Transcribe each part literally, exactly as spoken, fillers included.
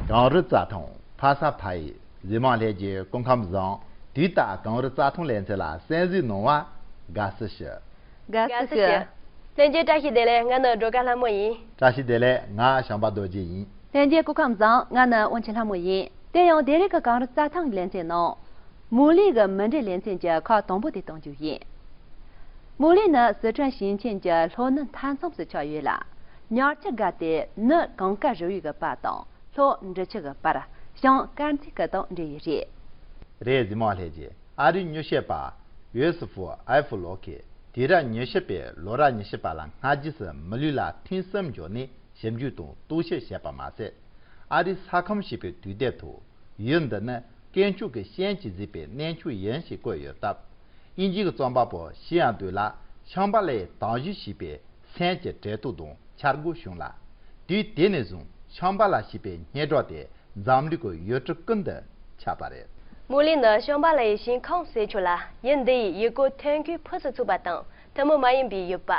གངས་རི་རྩྭ་ཐང་ཕ་ས་ཕ་ཡུལ། གཟིགས་མང་ལྷན་རྒྱས་སྐུ་ཁམས་བཟང་། དུས་རྟག་གངས་རི་རྩྭ་ཐང་ལེ་ཚན་ལ་གསན་གཟིགས་གནང་བར་དགའ་བསུ་ཞུ། དགའ་བསུ་ཞུ། ལྷན་རྒྱས་བཀྲ་ཤིས་བདེ་ལེགས། ང་ནི་སྒྲོལ་དཀར་ལྷ་མོ་ཡིན། བཀྲ་ཤིས་བདེ་ལེགས། ང་བྱམས་པ་རྡོ་རྗེ་ཡིན། ལྷན་རྒྱས་སྐུ་ཁམས་བཟང་། ང་ནི་དབང་ཆེན་ལྷ་མོ་ཡིན། དེ་ཡང་དེ་རིང་གི་གངས་རི་རྩྭ་ཐང་ལེ་ཚན་ནང་། མུའུ་ལི་གི་མུ་འབྲེལ་ལེ་ཚན་གྱི་ཁག་དང་པོ་དེ་གཏོང་རྒྱུ་ཡིན། མུའུ་ལི་ནི་སི་ཁྲོན་ཞིང་ཆེན་གྱི་ལྷོ་ནུབ་མཐའ་མཚམས་སུ་ཆགས་ཡོད་ལ། ཉག་ཆུ་སྒར་ཏེ་ནུབ་གངས་དཀར་རི་བོའི་གི་བར་དང་ལྷོ་འབྲི་ཆུ་གི་བར་བྱང་དཀར་མཛེས་གི་དང་འབྲེལ་ཡོད་རེད། རེད། གཟིགས་མང་ལྷན་རྒྱས། ཨ་རིའི་མྱུལ་ཞིབ་པ་ཡོ་སི་ཧྥུ་ཨའི་ཧྥུ་ལོ་གིས་དུས་རབས་ཉི་ཤུ་པའི་ལོ་རབས་ཉི་ཤུ་པ་ལ་སྔ་རྗེས་སུ་མི་ལུས་ལ་ཐེངས་གསུམ་འགྱུར་ནས་ཞིབ་འཇུག་དང་རྟོག་ཞིབ་བྱས་པ་མ་ཟད། ཨ་རིའི་ས་ཁམས་ཞེས་པའི་དུས་དེབ་ཐོག་ཡུལ་འདི་ནི་དཀོན་མཆོག་གི་ཞལ་གྱིས་གཟིགས་པའི་གནས་མཆོག་ཡིན་ཞེས་བཀོད་ཡོད་སྟབས། དབྱིན་ཇི་གི་རྩོམ་པ་པོ་ཤི་ཡང་ཏུའུ་ལ་ཤམ་བྷ་ལའི་དྭངས་བཞི་ཞེས་པའི་མཚན་གྱི་འབྲེལ་གཏུག་དང་འཆར་སྒོ་བྱུང་ལ། དུས་དེ་ནས་བཟུང་ཤམ་བྷ་ལ་ཞེས་པའི་སྙན་གྲགས་དེ་འཛམ་གླིང་གི་ཡུལ་གྲུ་ཀུན་ཏུ་ཁྱབ་པ་རེད། མུའུ་ལི་ནི་ཤམ་བྷ་ལ་ཡི་ཞིང་ཁམས་ཟེར་ཆོག་ལ། ཡུལ་འདི་ཡི་ཡུལ་སྐོར་ཐོན་ཁུངས་ཕུན་སུམ་ཚོགས་པ་དང་ཐུན་མོང་མ་ཡིན་པའི་ཡུལ་པ།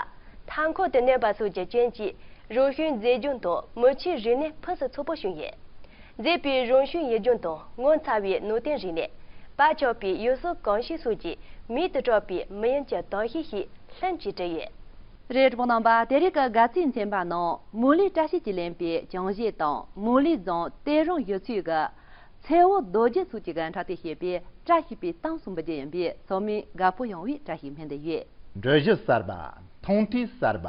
མཐའ་འཁོར་དུ་གནས་པ་སོགས་ཀྱི་རྐྱེན་གྱིས་རང་བྱུང་མཛེས་ལྗོངས་དང་མི་ཆོས་རིག་གནས་ཕུན་སུམ་ཚོགས་པོ་བྱུང་ཡོད། མཛེས་པའི་རང་བྱུང་ཡུལ་ལྗོངས་དང་ངོ་མཚར་བའི་ནང་བསྟན་རིག་གནས། བག་ཆགས་པའི་ཡུལ་སྲོལ་གོམས་གཤིས་སོགས་ཀྱིས་མིག་ཏུ་གྲགས་པའི་མི་ཡུལ་གྱི་དག་ཤེས་ཤིག་ལྷུན་གྱིས་གྲུབ་ཡོད། རེད། གྲོགས་པོ་རྣམ་པ། དེ་རིང་གི་དགའ་ཚལ་ཚན་པ་ནང་མུའུ་ལི་བཀྲ་ཤིས་ཀྱིས་ལེན་པའི་ཅང་ཞེ་དང་མུའུ་ལི་རྫོང་གཏེར་རོང་ཡུལ་ཚོའི་གི་མཚེའུ་རྡོ་རྗེ་སོགས་ཀྱི་གི་འཁྲབ་སྟོན་བྱེད་པའི་བཀྲ་ཤིས་པའི་གཏམ་གསུང་བུ་བརྒྱུད་ཡིན་པའི་ཚོགས་མི་དགའ་པོ་ཡོང་བའི་བཀྲ་ཤིས་སྨོན་འདུན་ཡོད། འགྲུལ་བཞུད་གསར་པ། མཐོང་ཐོས་གསར་པ།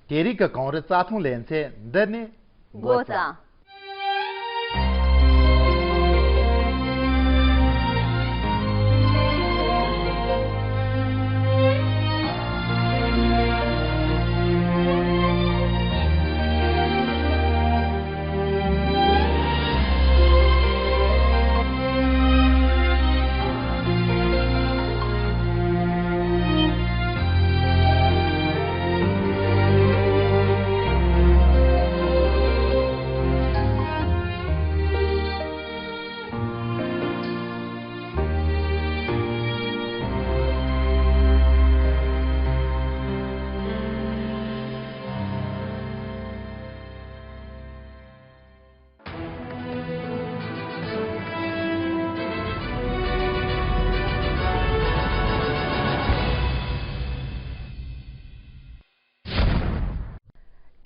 དེ་རིང་གི་གངས་རི་རྩྭ་ཐང་ལེ་ཚན་འདི་ནས་འགོ་བརྩམས།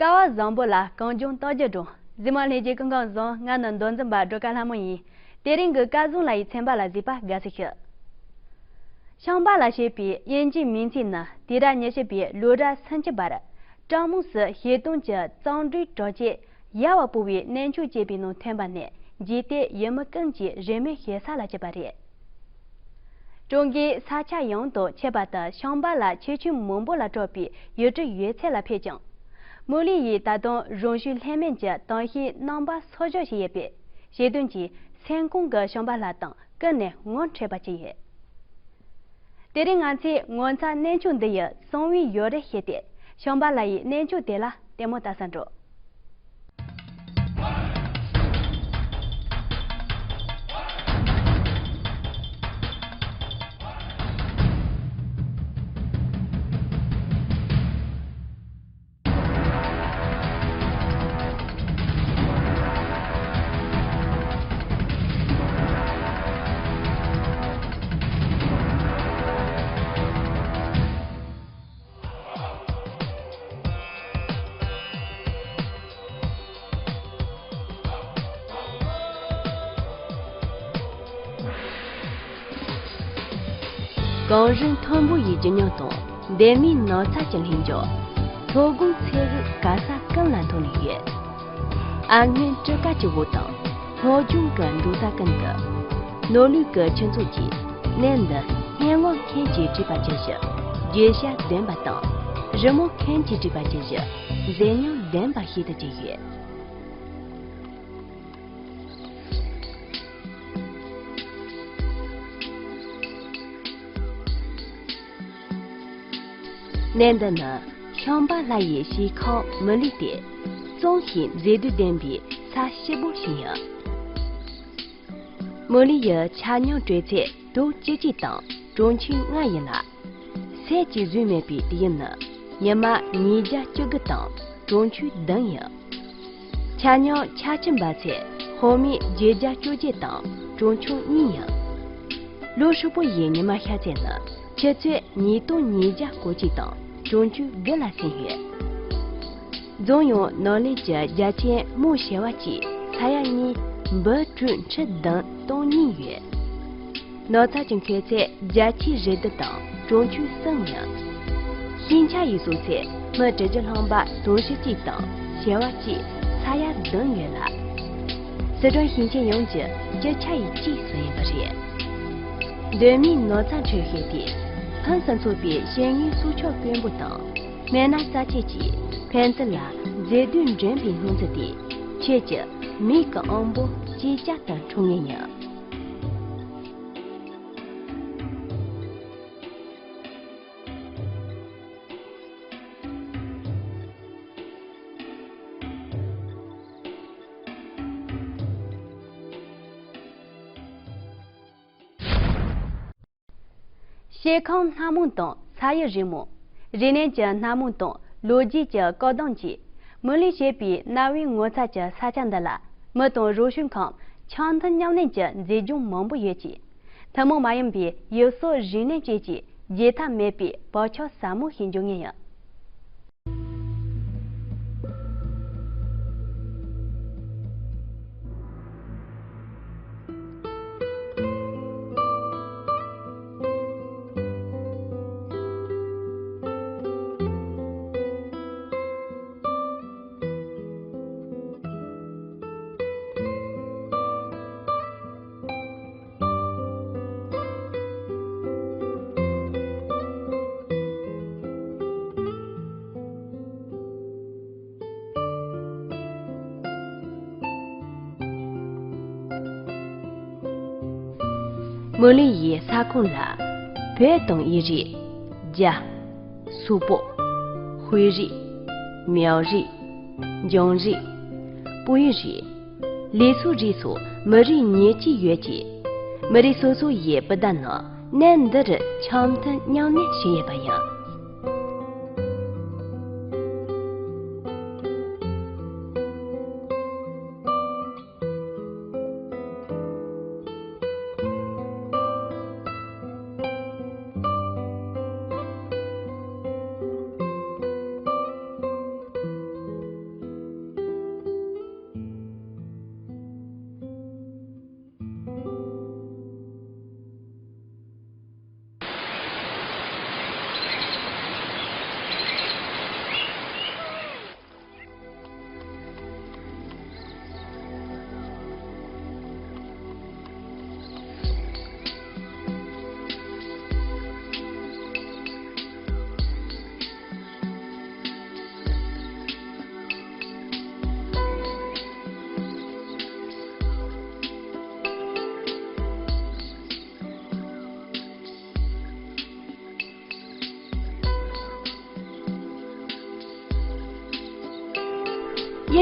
སྐལ་བ་བཟང་པོ་ལ་གངས་ལྗོངས་རྟགས་བརྒྱད་སྒྲོན། གཟིགས་མང་ལྷན་རྒྱས་སྐུ་ཁམས་བཟང་། ང་ནི་མདོ་འཛིན་པ་སྒྲོལ་དཀར་ལྷ་མོ་ཡིན། དེ་རིང་གི་སྐལ་བཟང་ལགས་ཡི་ཚན་པ་ལ་གཟིགས་པར་དགའ་བསུ་ཞུ། ཤམ་བྷ་ལ་ཞེས་པའི་དབྱིན་ཇིའི་མིང་ཚིག་ནི་དུས་རབས་ཉི་ཤུ་པའི་ལོ་རབས་སུམ་ཅུ་པར་སྤྲང་མོ་སུ་ཞེ་སྟོན་གྱི་གཙང་སྦྲའི་གྲགས་ཅན་ཡ་བ་བུ་བའི་གནས་མཆོག་ཅེས་པའི་ནང་ཐོན་པ་ནས་འཇིག་རྟེན་ཡུལ་མི་ཀུན་གྱིས་རེ་སྨོན་ཞུ་ས་ལ་གྱུར་པ་རེད། ཀྲུང་གོའི་ས་ཆ་ཡང་དུ་ཆེ་བ་དང་ཤམ་བྷ་ལ་ཆེ་ཆུང་མང་པོ་ལ་གྲགས་པའི་ཡུལ་གྲུ་ཡོད་ཚད་ལ་ཕེབས་ཀྱང་། མུའུ་ལི་ཡིས་ད་དུང་རང་བྱུང་ལྷད་མེད་ཀྱི་དྭངས་ཤེལ་རྣམ་པ་གསོག་འཇོག་བྱས་ཡོད་པས་ཞེ་སྟོན་གྱིས་སེམས་ཁོང་གི་ཤམ་བྷ་ལ་དང་ཀུན་ནས་ངོ་འཕྲད་པ་བྱས་ཡོད། དེ་རིང་ང་ཚོས་ངོ་མཚར་གནས་མཆོག་འདི་ཡི་གསང་བའི་ཡུལ་རེ་བྱས་ཏེ་ཤམ་བྷ་ལ་ཡི་གནས་མཆོག་དེ་ལ་ལྟད་མོ་ལྟ་སར་འགྲོ། གངས་རི་མཐོན་པོ་ཡི་བརྗིད་ཉམས་དང་། འདན་མའི་ནགས་ཚལ་གྱི་ལྷིང་འཇགས། མཚོ་སྒོང་མཚེའུ་ག་ས་ཀུན་ལ་འཐོར་ནས་ཡོད། ཨ་སྔོན་གྲུ་ཁ་གི་འོག་དང་། སྔོ་ལྗང་གི་འབྲོག་ས་ཀུན་ཏུ། ནོར་ལུག་གི་ཁྱུ་ཚོགས་ཀྱིས་གནས་འདི་སྙན་དབང་ཁྱེད་ཀྱིས་བྲིས་པ་ཇི་བཞིན་རྒྱས་ཤ་ལྡན་པ་དང་། རི་མོ་ཁྱེད་ཀྱིས་བྲིས་པ་ཇི་བཞིན་མཛེས་ཉམས་ལྡན་པ་ཞིག་ཏུ་གྱུར་ཡོད། གནས་འདི་ནི་ཤམ་བྷ་ལ་ཡི་ཞིང་ཁམས་མུའུ་ལི་སྟེ། གཙང་ཞིང་མཛེས་སྡུག་ལྡན་པའི་ས་སྐྱིད་པོ་ཞིག་ཡིན། མུའུ་ལི་ཡི་ཆ་སྙོམས་དྲོད་ཚད་དོ་གཅིག་གཅིག་དང་གྲོང་ཆོག་ལྔ་ཡིན་ལ། ཟས་ཀྱི་བཟོས་མེད་པའི་དུས་ཡུན་ནི་ཉི་མ་ཉིས་བརྒྱ་བཅུ་དགུ་དང་གྲོང་ཆོག་བདུན་ཡིན། ཆ་སྙོམས་ཆར་ཆུ་འབབ་ཚད་ ཐོག་མའི་བརྒྱད་བརྒྱ་བཅོ་བརྒྱད་དང་གྲོང་ཆོག་གཉིས་ཡིན། ལོ་ཧྲིལ་པོ་ཡི་ཉི་མ་ཤར་ཚད་ནི་ཆུ་ཚོད་ཉིས་སྟོང་ཉིས་བརྒྱ་སྐོར་གཅིག་དང་གྲོང་ཆོག་དགུ་ལ་ཟིན་ཡོད། རྫོང་ཡོངས་ནོར་གླིང་གི་རྒྱ་ཆེན་མོ་ཞི་བ་བཅས་ས་ཡ་གཉིས་འབུམ་དྲུག་ཁྲི་བདུན་སྟོང་གཉིས་ཡོད། ནོར་ཚ་གྱི་མཁོ་ཚད་བརྒྱ་ཆའི་རེ་བདུན་དང་གྲོང་ཆོག་གསུམ་ཡིན། ཤིང་ཆ་ཡིས་གསོག་ཚད་མི་གྲུ་བཞི་ལྷག་པ་དུང་ཕྱུར་གཅིག་དང་བྱེ་བ་གཅིག་ས་ཡ་བདུན་ཡོད་ལ། སི་ཁྲོན་ཞིང་ཆེན་ཡོངས་ཀྱི་སྤྱི་ཆ་ཡི་གཅིག་སུ་ཡིན་པ་རེད། གདོད་མའི་ནོར་ཚ་འཕྲུལ་ཤེས་དེ་ཕུན་སུམ་ཚོགས་པའི་ཤེས་ཡོན་སྲོག་ཆགས་དཀོན་པོ་དང་སྨན་སྣ་རྩ་ཆེ་གྱི་ཕན་ཚུན་ལ་མཛེས་སྡུག་འདྲེན་པའི་སྣང་ཚུལ་དེ་ཁྱེད་ཀྱི་མིག་གི་དབང་པོ་ཅིག་ཅར་དུ་འཁྲུངས་ངེས་ཡིན། ཤེལ་ཁང་སྣ་མང་དང་ས་ཡི་རི་མོ། རིག་གནས་ཀྱི་སྣ་མང་དང་ལོ་རྒྱུས་ཀྱི་བཀག་སྡོམ་གྱིས་མུ་ལི་ཞེས་པའི་གནའ་བོའི་ངོ་མཚར་གྱི་ས་ཆ་འདི་ལ་མི་དང་རུ་ཤུལ་ཁམས་འཆམ་མཐུན་མཉམ་གནས་ཀྱི་མཛེས་ལྗོངས་མང་པོ་ཡོད་ཅིང་། ཐུན་མོང་མ་ཡིན་པའི་ཡུལ་སྲོལ་རིག་གནས་བཅས་ཀྱི་བརྗེད་ཐབས་མེད་པའི་བག་ཆགས་ཟབ་མོ་ཞིག་འབྱུང་ངེས་ཡིན། མུ་ལི་ཡི་ས་ཁོངས་ལ་བོད་དང་དབྱིན་རིགས། རྒྱ། སུའུ་པོ། ཧུའེ་རིགས། མྱའོ་རིགས། འཇང་རིགས། པུའུ་ཡི་རིགས། ལི་སུའུ་རིགས་སོགས་མི་རིགས་ཉེར་གཅིག་ཡོད་ཅིང་། མི་རིགས་སོ་སོ་ཡི་སྤུན་ཟླ་རྣམས་གནས་འདི་རུ་འཆམ་མཐུན་མཉམ་གནས་བྱས་ཡོད་པ་ཡིན།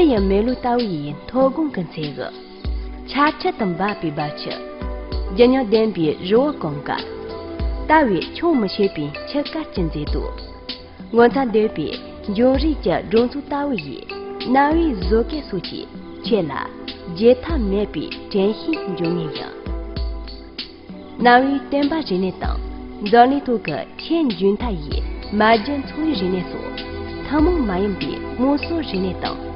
གཡུ་ཡི་མེ་ལོང་ལྟ་བུ་ཡི་མཐོ་སྒང་གི་མཚེའུ། ཆར་ཆུ་དང་འབབ་པའི་འབབ་ཆུ། རྒྱུ་མྱོང་ལྡན་པའི་རི་བོ་གངས་དཀར། ལྟ་བས་ཆོག་མི་ཤེས་པའི་ཆུ་དཀར་གྱི་མཛེས་སྡུག། ངོ་མཚར་འདོད་པའི་འབྱུང་རིག་གི་སྒྲོམ་ཚུགས་ལྟ་བུ་ཡིས་གནའ་བོའི་བཟོ་བཀོད་སོགས་ཀྱིས་ཁྱེད་ལ་བརྗེད་ཐབས་མེད་པའི་དྲན་ཤེས་འབྱུང་ངེས་ཡིན། གནའ་བོའི་བསྟན་པ་རིག་གནས་དང་འཛམ་གླིང་ཐོག་གི་ཆེས་མཇུག་མཐའ་ཡི་མ་བརྗེད་འཚོ་བའི་རིག་གནས་སོགས་ཐུན་མོང་མ་ཡིན་པའི་དམངས་སྲོལ་རིག་གནས་དང་།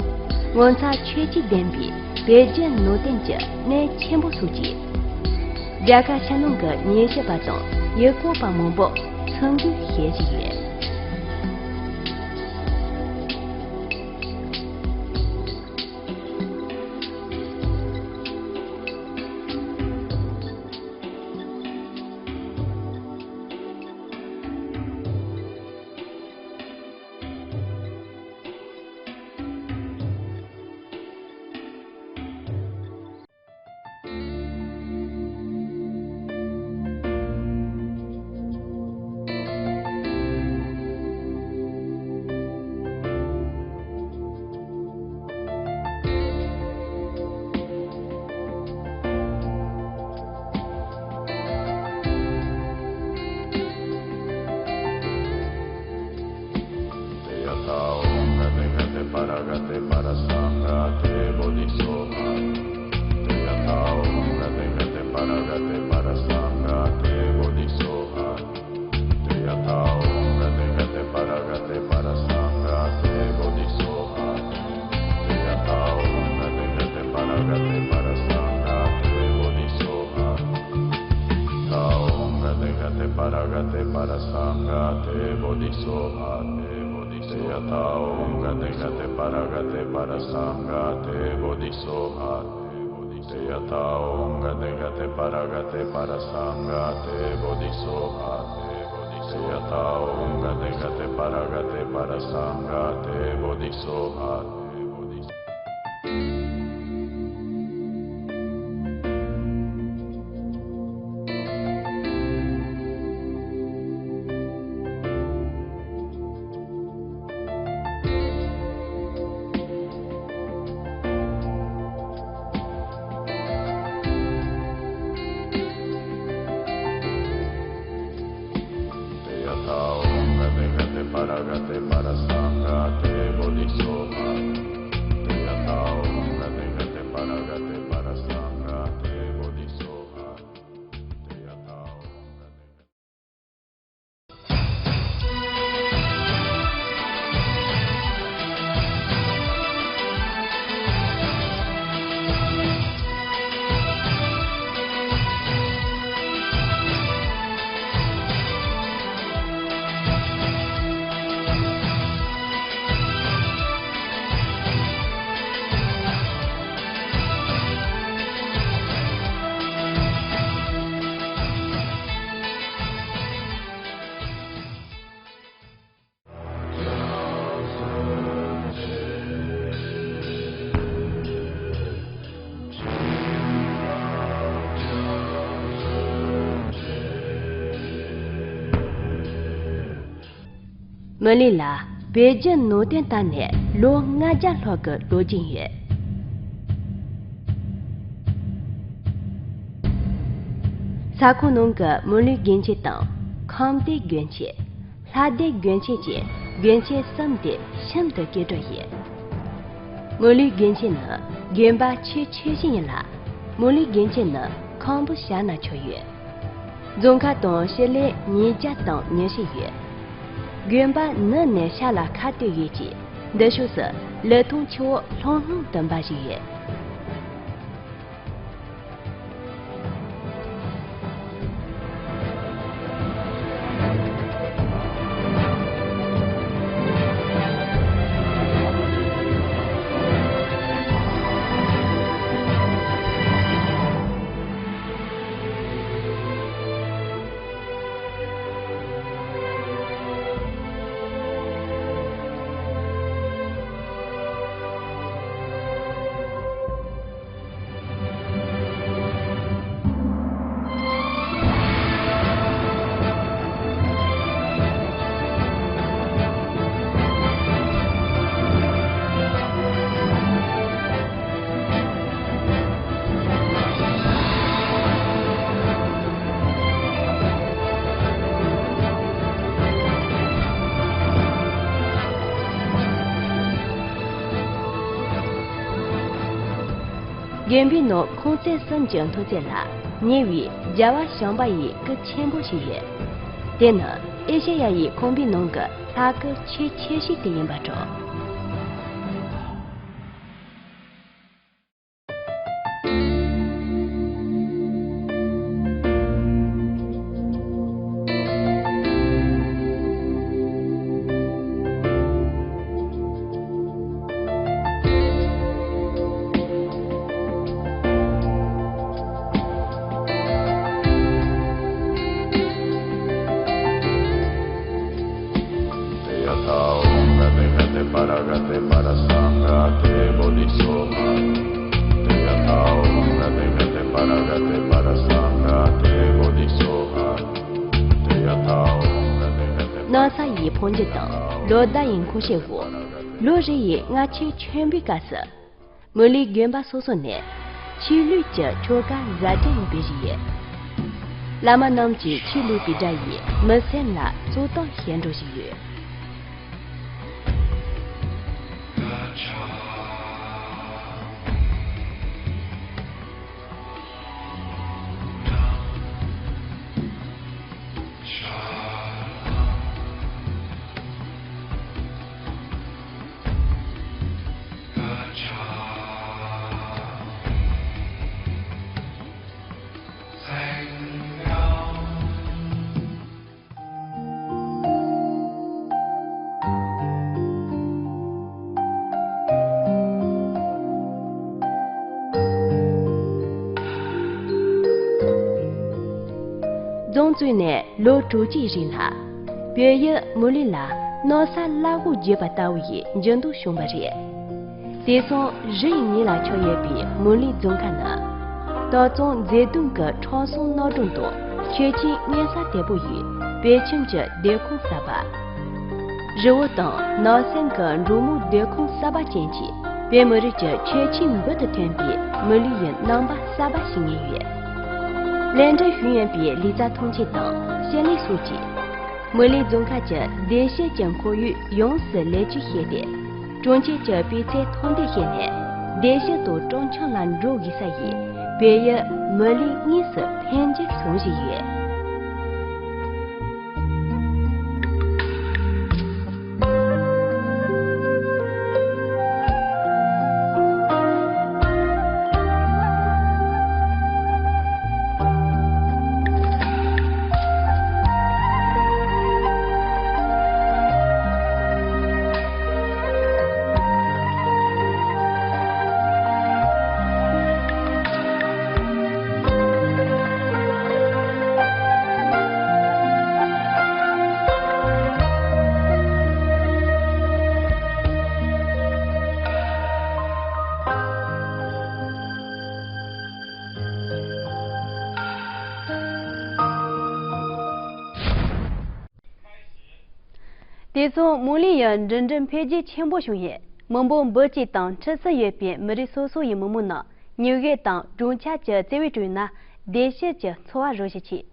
ངོ་མཚར་ཆོས་བརྒྱུད་ལྡན་པའི་བོད་བརྒྱུད་ནང་བསྟན་གྱི་གནས་ཆེན་པོ་སོགས་ཀྱིས། རྒྱ་གར་ཕྱི་ནང་གི་ཉན་ཞིབ་པ་དང་ཡུལ་སྐོར་བ་མང་པོར་ཚུར་འགུག་བྱེད་བཞིན་ཡོད། Bodhisotthā te bodhisotthā. Teyatha ōm gate gate paragate parasaṅgate bodhisotthā te bodhisotthā. Teyatha ōm gate gate paragate parasaṅgate bodhisotthā te bodhisotthā. Teyatha ōm gate gate paragate parasaṅgate bodhisotthā te bodhisotthā. Teyatha ōm gate gate paragate parasaṅgate bodhisotthā. Teyatha ōm gate gate paragate parasaṅgate bodhisotthā. Teyatha ōm gate gate མི་ལི་ལ་བོད་བརྒྱུད་ནང་བསྟན་བཏང་ནས་ལོ་ལྔ་བརྒྱ་ལྷག་གི་ལོ་རྒྱུས་ཡོད། ས་ཁོངས་ནང་གི་མི་ལུས་དགོན་ཆེན་དང་ཁམས་སྡེ་དགོན་ཆེན། ལྷ་སྡེ་དགོན་ཆེན་བཅས་དགོན་ཆེན་གསུམ་དེ་ཤིན་ཏུ་སྐད་གྲགས་ཡོད། མི་ལུས་དགོན་ཆེན་ནི་དགོན་པ་ཆེས་ཆེ་ཤོས་ཡིན་ལ། མི་ལུས་དགོན་ཆེན་ནི་ཁམས་བུ་ཞྭ་ན་ཆགས་ཡོད། རྫོང་ཁག་དང་ཕྱི་ལས་ཉིས་བརྒྱ་དང་ཉི་ཤུ་ཡོད། དགོན་པ་ནུབ་ནས་ཤར་ལ་ཁ་གཏད་ཡོད་ཅིང་འདི་ཕྱོགས་སུ་ལི་ཐང་ཆུ་བོ་ལྷུང་ལྷུང་དུ་འབབ་བཞིན་ཡོད། དགོན་པའི་ནང་ཁང་ཚན་གསུམ་གྱི་མཐོ་ཚད་ལ་ཉེ་བའི་རྒྱལ་བ་བྱམས་པ་ཡི་སྐུ་ཆེན་པོ་ཞིག་ཡོད། དེ་ནི་ཨེ་ཤེ་ཡ་ཡི་ཁང་པའི་ནང་གི་ལྷ་སྐུ་ཆེས་ཆེ་ཤོས་དེ་ཡིན་པ་འདྲ། Teyatha ōm gate gate paragate parasaṅgate bodhisotthā. Teyatha ōm gate gate paragate parasaṅgate bodhisotthā. Teyatha ōm gate gate སྣང་ས་ཡི་འཕོ་འགྱུར་དང་ལོ་ཟླ་ཡི་འཁོར་ཞིག་འོག་ལོ་རེ་ཡི་སྔ་ཕྱི་མཆོད་འབུལ་སྐབས་སུ། མི་ལུས་དགོན་པ་སོ་སོ་ནས་ཆོས་ལུགས་ཀྱི་ཆོ་ག་གཟབ་རྒྱས་ཡོང་བའི་རིགས་ཡོད། བླ་མ་རྣམས་ཀྱིས་ཆོས་ལུགས་པའི་སྒྲ་ཡིས་མི་སེམས་ལ་གཙོ་བཏགས་བྱེད་འགྲོ་བཞིན་ཡོད། རྫོང་བཙུགས་ནས་ལོ་དྲུག་ཅུའི་རིང་ལ། བོད་ཡུལ་མུ་ལི་ལ་ནོར་ས་བླ་འོག་བརྗེས་པ་ལྟ་བུ་ཡི་འགྱུར་ལྡོག་བྱུང་བ་རེད། དེ་སོང་རི་ཡི་ཉེ་ལ་ཆགས་ཡོད་པའི་མུ་ལི་རྫོང་ཁག་ནི། དྭགས་གཙང་མཛེས་སྡུག་གི་ཁྲོམ་གསུམ་སྣང་གྲོང་དང་ཆོས་ཁྱིམ་གཉན་ས་དེ་པོ་ཡི་བོད་ཁྱིམ་གྱི་སྡོད་ཁང་གསར་པ། རི་བོ་དང་ནགས་གསེང་གི་འབྲོག་མོའི་སྡོད་ཁང་གསར་པ་ཅན་གྱིས་བོད་མི་རིགས་ཀྱི་ཁྱད་ཆོས་འབུར་དུ་ཐོན་པའི་མི་ལུས་ཡི་རྣམ་པ་གསར་པ་ཞིག་རྙེད་ཡོད། ལས་འབྲས་ཞུ་ཡོད་པའི་ལུས་རྩལ་ཐམས་ཅད་དང་ཞིང་ལས་སོགས་ཀྱིས། མུ་ལི་རྫོང་ཁག་གི་བདེ་སྐྱིད་ཀྱི་ཁོར་ཡུག་ཡོངས་སུ་ལེགས་བཅོས་བྱས་ཏེ། གྲོང་ཁྱེར་གྱི་སྤུས་ཚད་མཐོར་འདེགས་བྱས་ནས། བདེ་སྐྱིད་དང་སྤྲོ་འཆམ་ལ་འགྲོ་དགོས་ས་ཡི་བོད་ཡུལ་མུ་ལི་དངོས་སུ་འཕེལ་འགྱུར་བྱུང་བཞིན་ཡོད། དེ་མཚུངས་མུ་ལི་ཡི་འབྲིང་འབྲིང་འཕེལ་རྒྱས་ཆེན་པོ་བྱུང་ཡོད། མི་འབོར་འབུམ་གཅིག་དང་ཁྲི་གསུམ་ཡོད་པའི་མི་རིགས་སོ་སོ་ཡི་མི་མང་རྣམས་ཉི་འོད་དང་སྒྲུང་ཆར་གྱི་བརྩེ་བའི་དྲུང་ན་བདེ་སྐྱིད་ཀྱི་འཚོ་བ་རོལ་བཞིན་མཆིས།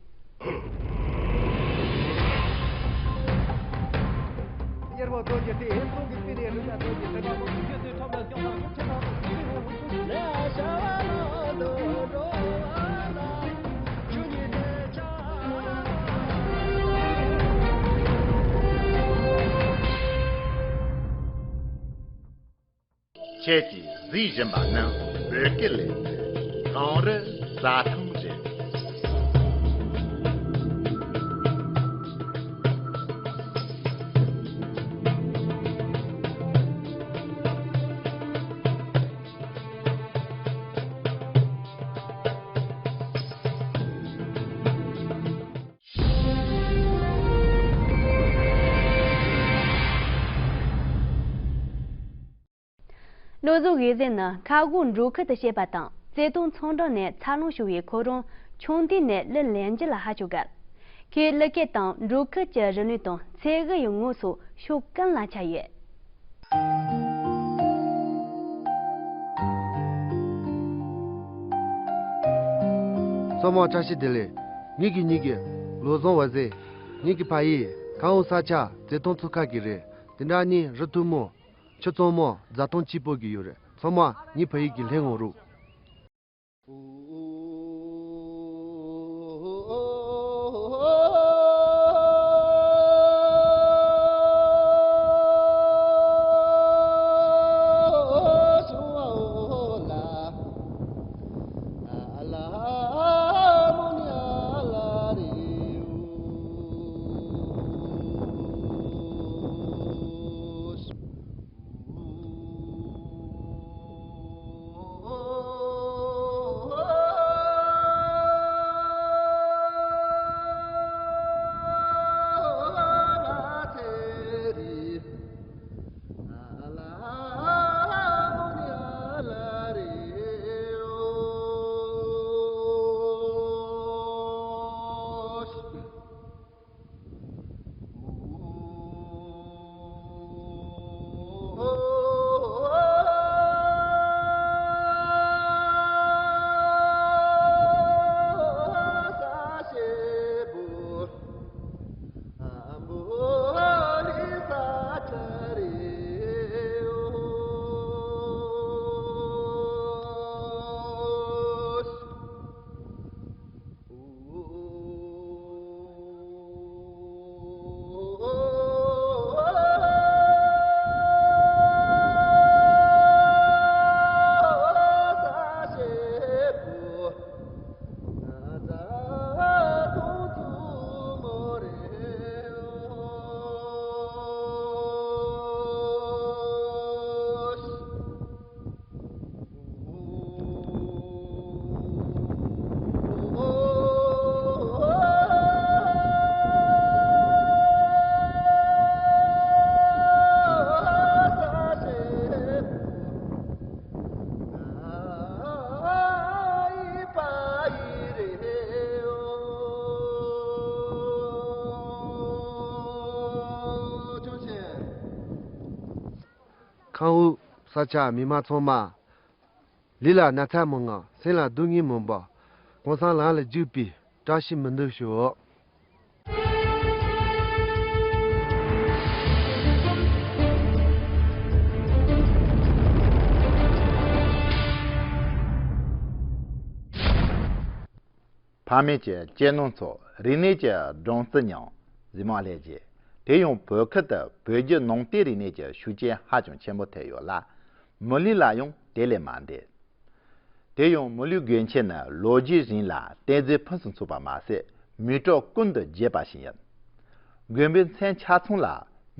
ཁྱེད་ཀྱིས་གཟིགས་བཞིན་པ་ནི་བོད་སྐད་ལས་ཚན་གངས་རི་རྩྭ་ཐང་རེད། ནོར་བཟོ་འོས་འཛིན་ནི་མཁར་གོང་འབྲོག་ཁུལ་དུ་སྐྱེས་པ་དང་བརྩེ་དུང་ཚོང་འབྲེལ་ནས་འཚར་ལོངས་བྱུང་བའི་ཁོ་རང་ཆུང་དུས་ནས་གླུ་ལེན་རྒྱུ་ལ་ཧ་ཅང་དགའ། ཁོས་གླུ་སྐད་དང་འབྲོག་ཁུལ་གྱི་རིག་གནས་དང་མཚེའུ་ཡི་ངོ་སོགས་ཕྱོགས་གང་ལ་མཁྱེན་ཡོད། ཚང་མ་བཀྲ་ཤིས་བདེ་ལེགས། ངེད་ཀྱི་གཉིས་ཀྱི་བློ་བཟང་བ་ཟེ། ངེད་ཀྱི་ཕ་ཡུལ་ཁ་འོང་ས་ཆ་བརྩེ་དུང་ཚོ་ཁ་གི་རེད། དེ་འདྲ་ནི་རི་ཐུ་མོ། ཆུ་གཙང་མ་རྫ་ཐང་གཅིག་པོ་གི་ཡུལ་རེད། ཚང་མ་ངའི་ཕ་ཡུལ་གྱི་ལྷན་འོང་རོགས། ཁམས་དབུས་ས་ཆ་མི་མང་ཚང་མ། ལུས་ལ་ན་ཚ་མི་མངའ། སེམས་ལ་སྡུག་བསྔལ་མི་འབའ། གང་ཟག་ལམ་ལ་འཇུག་པའི་བཀྲ་ཤིས་སྨོན་འདུན་ཞུའོ། ཕ་མེས་ཀྱི་གཅེས་ནོར་ཚོ། རིག་གནས་ཀྱི་སྦྲང་རྩི་མྱང་། གཟིགས་མོ་ལྷན་རྒྱས། དེ་ཡང་བོད་ཁུལ་དུ་བོད་བརྒྱུད་ནང་བསྟན་རིག་གནས་ཀྱི་ཤུགས་རྐྱེན་ཧ་ཅང་ཆེན་པོ་ཐེབས་ཡོད་ལ། མི་ལུས་ལ་ཡང་དེ་ལས་མ་འདས། དེ་ཡང་མི་ལུས་དགོན་ཆེན་ནི་ལོ་རྒྱུས་རིང་ལ་བསྟན་འཛིན་ཕུན་སུམ་ཚོགས་པ་མ་ཟད། མིའི་གྲོགས་ཀུན་ཏུ་བརྗེད་པ་ཞིག་ཡིན། དགོན་པའི་མཚན་ཆ་ཚང་ལ་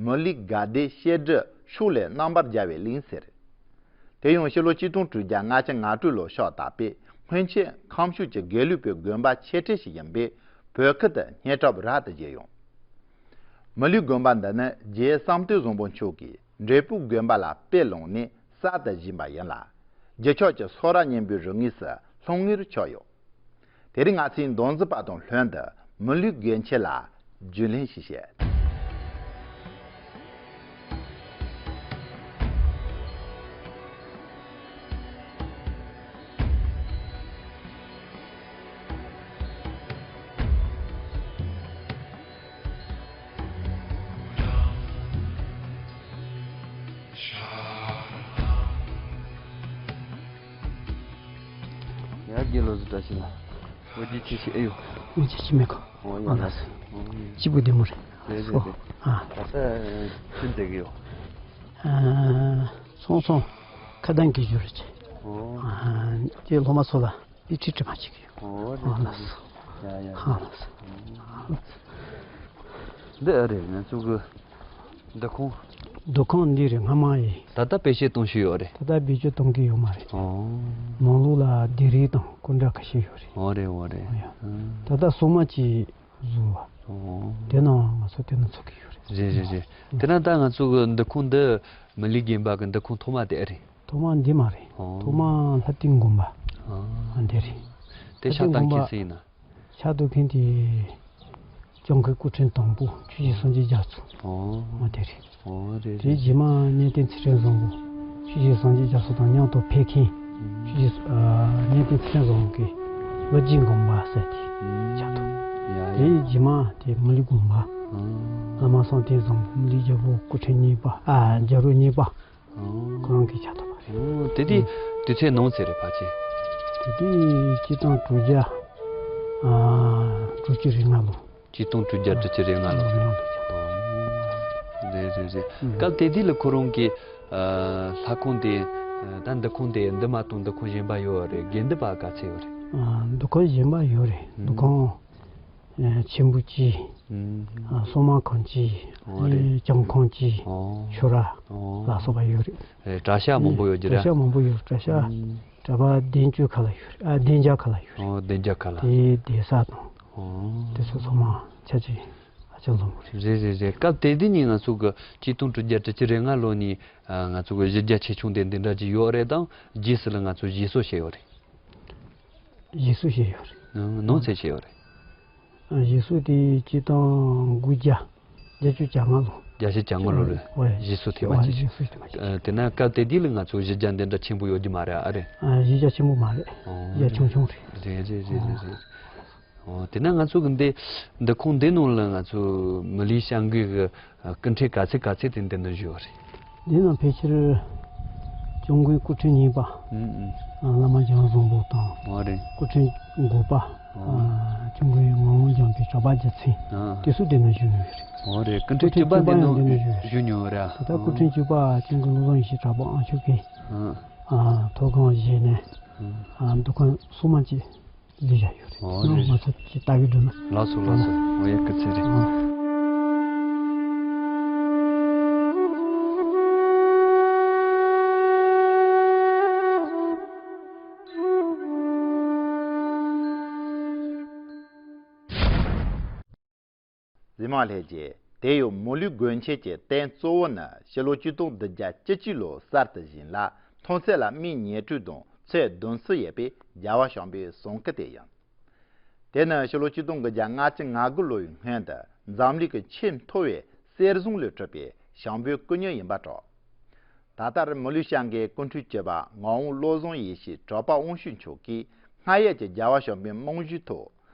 མི་ལུས་དགའ་བདེ་བཤད་སྒྲུབ་ཕྱོགས་ལས་རྣམ་པར་རྒྱལ་བའི་གླིང་ཟེར། དེ་ཡང་ཕྱི་ལོ་ཆིག་སྟོང་དྲུག་བརྒྱ་ལྔ་བཅུ་ང་དྲུག་ལོར་ཕྱག་བཏབ་པའི་སྔོན་ཆད་ཁམས་ཕྱོགས་ཀྱི་དགེ་ལུགས་པའི་དགོན་པ་ཆེ་གྲས་ཤིག་ཡིན་པས། བོད་ཁུལ་དུ་སྙན་གྲགས་རབ་ཏུ་རྒྱས་ཡོང་། མི་ལུས་དགོན་པ་འདི་ནི་རྗེ་བསམ་གཏན་བཟང་པོ་མཆོག་གིས་འབྲས་སྤུངས་དགོན་པ་ལ་དཔེ་བླངས་ནས་གསར་དུ་བཞེངས་པ་ཡིན་ལ། རྗེས་ཕྱོགས་ཀྱི་སོ་ར་སྙིང་པོའི་རིང་ངོས་སུ་ལྷུང་ངེར་ཆགས་ཡོད། དེ་རིང་ང་ཚོས་མདོ་འཛིན་པ་དང་ལྷན་དུ་མི་ལུས་དགོན་ཆེན་ལ་རྒྱུས་ལོན་ཞིག་བྱེད། ཡ་རྒན་ལགས་བཀྲ་ཤིས་བདེ་ལེགས། འོ་དེ་ཅི་ཞིག་ཨེ་ཡོད། འོ་ཅི་ཞིག་མེད་གོ། འོ་ཡ་ལགས། སྐྱིད་པོ་བདེ་མོ་རེད། རེད་རེད་རེད། ཨ། ད་ལྟ་ཆུ་འདེགས་ཡོད། ཨ། ཚོང་ཚོང་ཁ་གདང་གི་རྒྱུ་རེད། འོ། ཨ། དེ་སློབ་མ་ཚོ་ལ་དེ་ཁྲིད་ཁྲིད་མ་བྱེད་ཀྱི་ཡོད། འོ་རེད། ཨ་ལགས། ཡ་ཡ། ཨ་ལགས། འདི་ཨ་རེད། ང་ཚོ་གི་འདུ་ཁང་། འདུ་ཁང་འདི་རེད། སྔ་མ་ཡི། ད་ལྟ་བེད་སྤྱོད་གཏོང་བཞིན་ཡོད་རེད། ད་ལྟ་བེད་སྤྱོད་གཏོང་གི་ཡོད་མ་རེད། ཨོ། ནང་ལོགས་ལ་ལྡེབས་རིས་དང་སྐུ་འདྲ་ཁ་ཤས་ཡོད་རེད། ཨོ་རེད་ཨོ་རེད། ཨོ་ཡ། ཨ། ད་ལྟ་སོ་མ་གཅིག་བཟོ་བ། ཨོ། དེ་ནང་ང་ཚོ་དེ་ནང་འཚོགས་ཀྱི་ཡོད་རེད། རེད་རེད་རེད། དེ་ན་ད་ང་ཚོ་གི་འདུ་ཁང་འདི་མི་ལུས་དགོན་པ་གི་འདུ་ཁང་ཐོག་མ་དེ་ཨེ་རེད། ཐོག་མ་འདི་མ་རེད། ཨོ། ཐོག་མ་ལྷ་བསྟན་དགོན་པ། ཨ། འདི་རེད། དེ་ལྷ་བསྟན་ཕྱག་དང་དགོན་པ་ཁྱེད་སྲིད་ཡིན་ན། ཕྱག་ཏུ་མཁན་དེ་སྐྱབས་མགོན་སྐུ་ཕྲེང་དང་པོ་ཆོས་རྗེ་སངས་རྒྱས་རྒྱ་མཚོ། ཨོ། མ་དེ་རེད། ཨོ་རེད་དེ་རེད། རྗེས་མ་གནས་བརྟན་ཚུལ་ཁྲིམས་བཟང་པོ་ཆོས་རྗེ་སངས་རྒྱས་རྒྱ་མཚོ་དང་མཉམ་དུ་ཕེབས་མཁན། ཨུམ། ཆོས་རྗེ་ཨ་གནས་བརྟན་ཚུལ་ཁྲིམས་བཟང་པོ་གི་ལོ་རྒྱུས་དགོན་པ་ཟེར་དེ། ཨུམ། ཕྱག་ཏུ། ཡ་ཡ། དེ་རྗེས་མ་དེ་མི་ལུས་དགོན་པ། ཨུམ། བླ་མ་བསམ་གཏན་བཟང་པོ་མི་ལུས་རྒྱལ་པོ་སྐུ་ཕྲེང་གཉིས་པ། ཨ། རྒྱལ་རོང་གཉིས་པ། ཨོ། ཁོ་རང་གི་ཕྱག་ཐོགས་པ་རེད། ཨོ། དེ་དུས་དུས་ཚོད་ནང་ཚེ་རེད་ཕལ་ཆེར། དེ་དུས་ཆིག་སྟོང་དྲུག་བརྒྱ་ཨ་དྲུག་ཅུ་རེ་ལྔ་ལོ། ཆིག་སྟོང་དྲུག་བརྒྱ་དྲུག་ཅུ་རེ་ལྔ་ལོ། རེ་ལྔ་ལོ་ཕྱག་ཐོགས། ཨོ། རེད་རེད་རེད། ཨུ། སྐབས་དེ་དུས་ལ་ཁོ་རང་གི་ཨ་ལྷ་ཁང་དེ་ད་འདུ་ཁང་དེ་འདི་མ་གཏོགས་འདུ་ཁང་གཞན་པ་ཡོད་རེད། དགེ་འདུན་པ་ག་ཚད་ཡོད་རེད། ཨ་འདུ་ཁང་གཞན་པ་ཡོད་རེད། ཨུ། འདུ་ཁང་ཆེན་པོ་གཅིག་ཨུམ། ཨ་སོ་མ་ཁང་གཅིག་ཨོ་རེད། ཨེ་ལྕམ་ཁང་གཅིག་ཨོ། ཆུ་ར་ཨོ། ལ་སོགས་པ་ཡོད་རེད། ཨེ་གྲྭ་ཤག་མང་པོ་ཡོད་ཀྱི་རེད། གྲྭ་ཤག་མང་པོ་ཡོད། གྲྭ་ཤག་ཨུམ། གྲྭ་པ་བདུན་ཅུ་ཁ་ལ་ཡོད་རེད། ཨ་བདུན་བརྒྱ་ཁ་ལ་ཡོད་རེད། ཨོ་བདུན་བརྒྱ་ཁ་ལ། དེ་བསྡད་ས་དང་ཨོ། དེ་ཚོ་ཚང་མ་ཆ་ཆེ་ཧ་ཅང་བཟང་པོ་རེད། རེད་རེད་རེད། སྐབས་དེ་དུས་ནས་ང་ཚོ་གི་ཆིག་སྟོང་དྲུག་བརྒྱ་དྲུག་ཅུ་རེ་ལྔ་ལོ་ནས་ཨ་ང་ཚོ་གི་གཞི་རྒྱ་ཆེ་ཆུང་དེ་འདི་འདྲ་ཅིག་ཡོད་རེད་དང་། རྗེས་སུ་ལ་ང་ཚོ་བཞེས་སྲོལ་བྱས་ཡོད་རེད། བཞེས་སྲོལ་བྱས་ཡོད་རེད། ནང་ནང་ཚན་བྱས་ཡོད་རེད། ཨ་བཞེས་སྲོལ་དེ་ཆིག་སྟོང་དགུ་བརྒྱ་བརྒྱད་ཅུ་གྱ་ལྔ་ལོ། བརྒྱད་ཅུ་གྱ་ལྔ་ལོ་རེད། ཨོ་ཡ། བཞེས་སྲོལ་ཐེངས་མ་ཨོ་ཡ། གཅིག་བཞེས་སྲོལ་ཐེངས་མ་གཅིག་ཨ་དེ་ན་སྐབས་དེ་དུས་ལ་ང་ཚོ་གཞི་རྒྱ་འདི་འདྲ་ཆེན་པོ་ཡོད་རྒྱུ་མ་རེད་ཨ་རེད། ཨ་གཞི་རྒྱ་ཆེན་པོ་མ་རེད། ཨོ་གཞི་རྒྱ་ཆུང་ཆུང་རེད། རེད་རེད་རེད་རེད་རེད། ཨོ་དེ་ན་ང་ཚོ་གི་འདི་འདུ་ཁང་འདི་ནང་ལ་ང་ཚོ་མི་ལུས་བྱ་འགུལ་གི་སྐུ་ཕྲེང་ག་ཚད་ག་ཚད་དེ་འདི་ན་བཞུགས་ཡོད་རེད། འདི་ན་ཕལ་ཆེར་སྐྱབས་མགོན་སྐུ་ཕྲེང་གཉིས་པ། ཨུམ་ཨུམ། ཨ་བླ་མ་རྒྱལ་བ་བཟང་པོ་དང་། ཨོ་རེད། སྐུ་ཕྲེང་དགུ་པ། ཨོ། ཨ་སྐྱབས་མགོན་ངག་དབང་འཇམ་དཔལ་གྲགས་པ་རྒྱལ་མཚན། ཨ། དེ་ཚོ་འདི་ན་བཞུགས་ཡོད་རེད། ཨོ་རེད། སྐུ་ཕྲེང་བཅུ་པ་འདི་ན་བཞུགས་ཡོད་རེད། ད་སྐུ་ཕྲེང་བཅུ་པ་སྐྱབས་མགོན་བློ་བཟང་ཡེ་ཤེས་གྲགས་པ་དབང་ཕྱུག་གིས། ཨ། ཨ་ཐོག་ཁང་བཞེངས་ནས། ཨ། ཨ་འདུ་ཁང་སྲུང་མ་གཅིག་ལས་བཞག་ཡོད་རེད། ཨོ་ནང་རེད། ང་ཚོ་ཅིག་ལྟ་གི་འགྲོ་ན། ལགས་སོ་ལགས་སོ། ཨོ་ཡ་སྐུ་ཚེ་རིང་། ཨ། གཟིགས་མོ་ལྷན་རྒྱས། དེ་ཡང་མི་ལུས་དགོན་ཆེན་གྱི་རྟེན་གཙོ་བོ་ནི་ཕྱི་ལོ་ཆིག་སྟོང་བདུན་བརྒྱ་བཅུ་གཅིག་ལོར་གསར་དུ་བཞེངས་ལ། མཐོང་ཚད་ལ་སྨི་ཉི་དྲུག་དང་ཚད་བདུན་ཙམ་ཡོད་པའི་རྒྱལ་བ་བྱམས་པའི་ཟངས་སྐུ་དེ་ཡིན། དེ་ནི་ཕྱི་ལོ་ཆིག་སྟོང་དགུ་བརྒྱ་ལྔ་བཅུ་ང་དགུ་ལོའི་སྔོན་དུ་འཛམ་གླིང་གི་ཆེས་མཐོ་བའི་གསེར་ཟངས་ལས་གྲུབ་པའི་བྱམས་པའི་སྐུ་བརྙན་ཡིན་པ་གྲགས། ད་ ད་ལྟར་མི་ལུས་བྱང་གི་སྐུ་འཁྲུངས་བཅུ་པ་ངག་དབང་བློ་བཟང་ཡེ་ཤེས་གྲགས་པ་དབང་ཕྱུག་མཆོག་གིས་སྔར་ཡོད་ཀྱི་རྒྱལ་བ་བྱམས་པའི་རྨང་གཞིའི་ཐོག་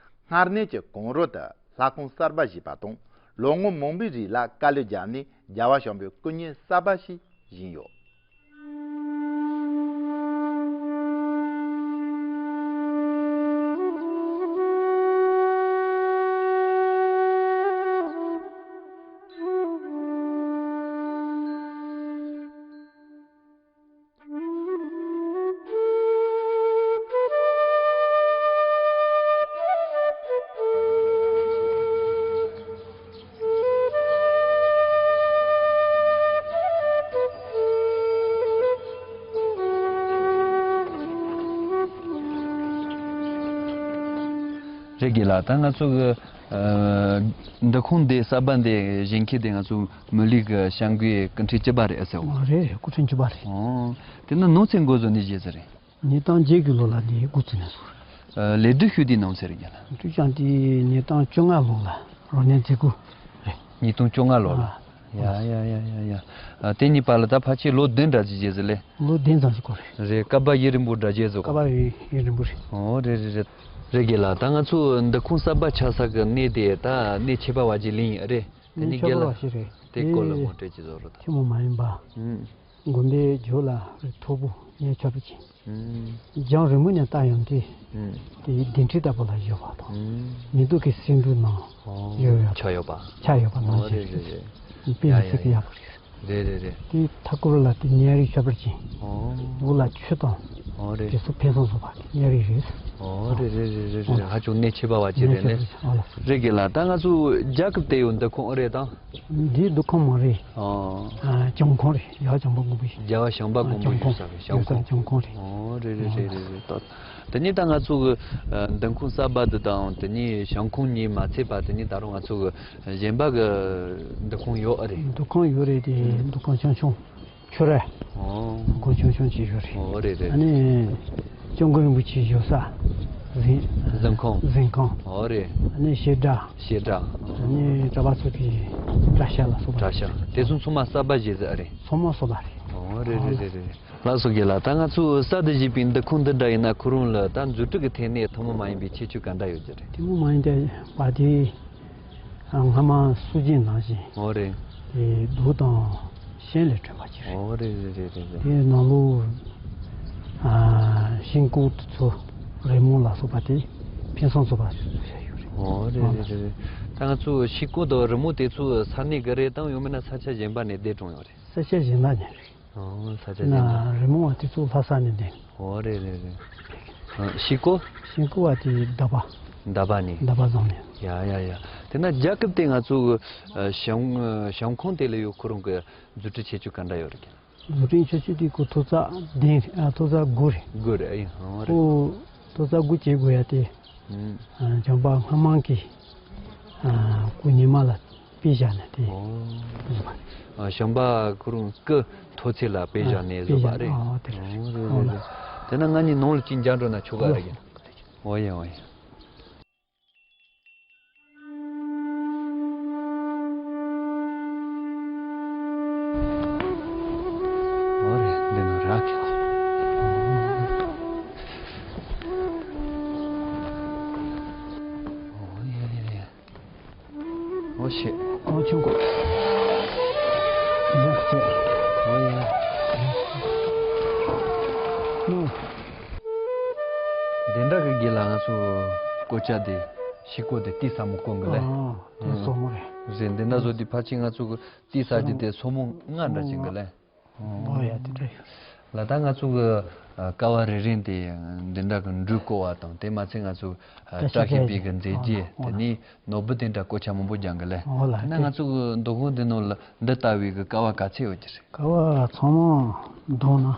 སྔར་གནས་ཀྱི་གོང་རོལ་དུ་ལྷ་ཁང་གསར་པ་བཞེངས་པ་དང་། ལོ་ངོ་མང་པོའི་རིང་ལ་དཀའ་ལས་བརྒྱབ་ནས་རྒྱལ་བ་བྱམས་པའི་སྐུ་བརྙན་གསར་པ་ཞིག་བཞེངས་ཡོད། རེད་དགེ་ལགས། ད་ང་ཚོ་གི་ཨ་འདུ་ཁང་འདི་གསར་པ་འདི་བཞེངས་མཁན་དེ་ང་ཚོ་མི་ལུས་ཀྱི་བྱང་གི་སྐུ་ཕྲེང་བཅུ་པ་རེད་ཟེར་བ། རེད་རེད། སྐུ་ཕྲེང་བཅུ་པ་རེད། ཨོ། དེ་ན་ནང་ཚན་འགོ་བཟོ་ནས་བྱས་ཟེར་རེད། ཉིས་སྟོང་བརྒྱད་ཀྱི་ལོ་ལ་འདི་འགོ་བཙུགས་ནས་སོང་། ཨ་ལས་སྒྲུབ་ཤུལ་དེ་ནང་ཚན་རེད་རྒྱ་ལ། སྒྲུབ་ཀྱང་དེ་ཉིས་སྟོང་བཅོ་ལྔ་ལོ་ལ་རོ་ནས་མཛད་སྒོ་རེད། ཉིས་སྟོང་བཅོ་ལྔ་ལོ་ལ། ཨ། ཡ་ཡ་ཡ་ཡ་ཡ། ཨ་དེ་གཉིས་བར་ལ་ད་ཕལ་ཆེར་ལོ་བདུན་འདྲ་ཅིག་བྱས་ཟེར་ལེ། ལོ་བདུན་ཙམ་ཞིག་འགོར་རེད། རེད། ཀ་པ་ཡིད་རིང་པོ་འདྲ་བྱས་ཟེར་གོ། ཀ་པ་ཡིད་རིང་པོ་རེད། ཨོ་རེད་རེད་རེད། རེད་དགེ་ལགས། ད་ང་ཚོ་འདུ་ཁང་གསར་པ་ཆགས་ས་གི་གནས་དེ་ད་གནས་ཆེ་བ་བ་ཅིག་ལིང་རེད། དེ་ནི་དགེ་ལགས་ཆེ་བ་བ་ཞིག་རེད། དེ་སྐོར་ལ་ངོ་སྤྲོད་ཅིག་བཟོ་རོགས་དང་། ཆེན་མོ་མ་ཡིན་པ། ཨུམ། དགོན་པའི་རྒྱབ་ལ་མཐོ་པོ་ངས་ཆོག་པ་ཅིག་ཨུམ། རྒྱང་རིང་པོ་ནས་ལྟ་ཡོང་དུས། ཨུམ། དེའི་གདན་ཁྲི་ལྟ་བུ་ལ་བཞུགས་པ་དང་། ཨུམ། མེ་ཏོག་གི་སེ་འབྲུ་ནང་ཨོ། བཞུགས་ཡོད། ཆགས་ཡོད་པ། ཆགས་ཡོད་པ་ནང་ཨོ་བཞིན་རེད་རེད་རེད། རེད། དཔེ་ཡ་མི་ཡ་སྲིད་ཡ། ཡག་པོ་རེད། རེད་རེད་རེད། དེའི་མཐའ་སྐོར་ལ་དེ་གཉན་རིགས་ཁྱད་པར་ཅན། ཨོ། འོག་ལ་ཆུ་དང་། ཨོ་རེད། དེ་ཚོ་ཕན་སོང་བཟོ་བ་གི་གཉན་རིགས་རེད། ཨོ་རེད་རེད་རེད་རེད། ཧ་ཅང་གནས་ཆེ་བ་བ་ཅིག་རེད་ལེ། ཨོ་ལགས། རེད་དགེ་ལགས། ད་ང་ཚོ་རྒྱ་གར་དེ་ཡོད་འདུ་ཁང་ཨོ་རེད་དང་། འདི་འདུ་ཁང་མ་རེད། ཨོ། ཨ་བྱམས་ཁང་རེད། ཡ་བྱམས་པ་མགོན་པོ་ཞིག་རྒྱལ་བ་བྱམས་པ་མགོན་པོ་ཞིག་ས་རེད། བྱམས་ཁང་། བྱམས་ཁང་རེད། ཨོ་རེད་རེད་རེད་རེད་རེད། ད་དེ་ནས་ད་ང་ཚོ་གི་འདུ་ཁང་གསར་པ་འདི་དང་དེ་ནས་བྱམས་ཁང་གཉིས་མ་ཚད་པ་དེ་ནས་ད་རུང་ང་ཚོ་གི་གཞན་པ་གི་འདུ་ཁང་ཡོད་ཨ་རེད། འདུ་ཁང་ཡོད་རེད་དེ། ཨུམ། འདུ་ཁང་ཆུང་ཆུང་། ཆུ་ར། ཨོ། འདུ་ཁང་ཆུང་ཆུང་ཅིག་ཡོད་རེད། ཨོ་རེད་རེད། ཨ་ནི་སྐྱབས་མགོན་རིན་པོ་ཆེ་བཞུགས་ས་གཟིམ། གཟིམ་ཁང་། གཟིམ་ཁང་། ཨོ་རེད། ཨ་ནི་བཤད་གྲྭ། བཤད་གྲྭ། ཨ་ནི་གྲྭ་པ་ཚོ་གི་གྲྭ་ཤག་ལ་སོགས་པ། གྲྭ་ཤག་དེ་ཚོ་ཚང་མ་གསར་པ་བཞེངས་ཟེར་ཨ་རེད། ཚང་མ་གསར་པ་རེད། ཨོ་རེད་རེད་རེད་རེད། ལགས་སོ་དགེ་ལགས། ད་ང་ཚོ་གསར་དུ་བཞེངས་པའི་འདུ་ཁང་འདི་འདྲ་ཡིན་ན་ཁོ་རང་ལ་ད་མཛུབ་ཁྲིད་ཀྱི་ཐད་ནས་ཐུན་མོང་མ་ཡིན་པའི་ཁྱད་ཆོས་ག་འདྲ་ཡོད་ཀྱི་རེད། ཐུན་མོང་མ་ཡིན་པའི་བ་དེ། ཨ་སྔ་མ་སྲོལ་རྒྱུན་ནང་བཞིན། ཨོ་རེད། དེ་རྡོ་དང་ཤིང་ལས་གྲུབ་པ་ཅིག་རེད། ཨོ་རེད་རེད་རེད་རེད་རེད། དེའི་ནང་ལོགས་ཨ་ཤིང་ཀོ་དེ་ཚོ་རི་མོ་ལ་སོགས་པ་དེ་ཕུན་སུམ་ཚོགས་པ་བཟོས་བཞག་ཡོད་རེད། ཨོ་རེད་རེད་རེད་རེད། ད་ང་ཚོ་ཤིང་ཀོ་དང་རི་མོ་དེ་ཚོ་ས་གནས་གི་རེད་དམ། ཡང་མིན་ན་ས་ཆ་གཞན་པ་ནས་འདེད་དྲངས་ཡོད་རེད། ས་ཆ་གཞན་པ་ནས་རེད། ཨོ་ས་ཆ་གཞན་པ། ན་རི་མོ་བ་དེ་ཚོ་ལྷ་ས་ནས་འདེད། ཨོ་རེད་རེད་རེད། ཨ་ཤིང་ཀོ། ཤིང་ཀོ་བ་དེ་འདབ་པ། འདབ་པ་ནས། འདབ་པ་བཟང་ནས། ཡ་ཡ་ཡ། དེ་ན་རྒྱལ་ཁབ་དེ་ང་ཚོ་གི་ཨ་བྱམས་ཨ་བྱམས་ཁང་དེ་ལ་ཡོད་ཁོ་རང་གི་རྫུ་འཕྲུལ་ཁྱད་ཆོས་ག་འདྲ་ཡོད་རེད། རྫུ་འཕྲུལ་ཁྱད་ཆོས་དེ་ཁོ་ཐོག་བརྩེགས་གདན་ཨ་ཐོག་བརྩེགས་དགུ་རེད། དགུ་རེད། ཨ་ཡིན། ཨོ་རེད། ཁོ་ཐོག་བརྩེགས་དགུ་བྱེད་དགོས་ཡ་དེ། ཨུམ། ཨ་བྱམས་པ་སྔ་མ་གི་ཨ་སྐུ་ཉི་མ་ལ་དཔེ་བཞག་ནས་དེ། ཨོ། བཟོས་པ་རེད། ཨ་བྱམས་པ་ཁོ་རང་སྐུ་མཐོ་ཚད་ལ་དཔེ་བཞག་ནས་བཟོས་པ་རེད། ཨོ་དེ་རེད། ཨོ་རེད་རེད་རེད། དེ་ན་ང་གཉིས་ནང་ལ་གཅིག་འཇགས་འགྲོ་ན་ཆོག་ག་རེད། ཨོ་ཡ་ཨོ་ཡ། ཨོ་རེད། འདི་ནང་རག་གི། ཨོ་ཡ་ཡ་ཡ། ཨོ་ཤེ། ཨོ་ཆུང་ཀོ། ཡ་ཤེ། ཨོ་ཡ། ཨོ། འདི་འདྲ་གི་དགེ་ལགས་ང་ཚོ་སྐོར་ཆ་དེ་ཤིང་ཀོ་དེ་ཏི་ས་མོ་ཀོ་གི་ལེ། ཨོ་དེ་སོ་མོ་རེད། རེད། འདི་འདྲ་བཟོ་དེ་ཕལ་ཆེར་ང་ཚོ་གི་ཏི་ས་དེ་དེ་སོ་མོ་ལྔ་འདྲ་ཅིག་གི་ལེ། ཨོ་ཡ་དེ་འདྲ་ཡོད། ལ་ད་ང་ཚོ་གི་ཀ་བ་རེ་རེ་དེ་འདི་འདྲ་གི་འབྲུ་བརྐོ་བ་དང་། དེ་མ་ཚད་ང་ཚོ་བཀྲ་ཤིས་པའི་གི་མཛེས་རྒྱན། དེ་ནས་ནོར་བུ་དེ་འདྲ་བརྐོ་ཆ་མང་པོ་རྒྱག་གི་ལེ། ཨོ་ལ་དེ་ན་ང་ཚོ་གི་འདུ་ཁང་འདི་ནང་ལ་འདི་ལྟ་བུའི་གི་ཀ་བ་ག་ཚད་ཡོད་ཀྱི་རེད། ཀ་བ་ཚང་མ་བསྡོམས་ན་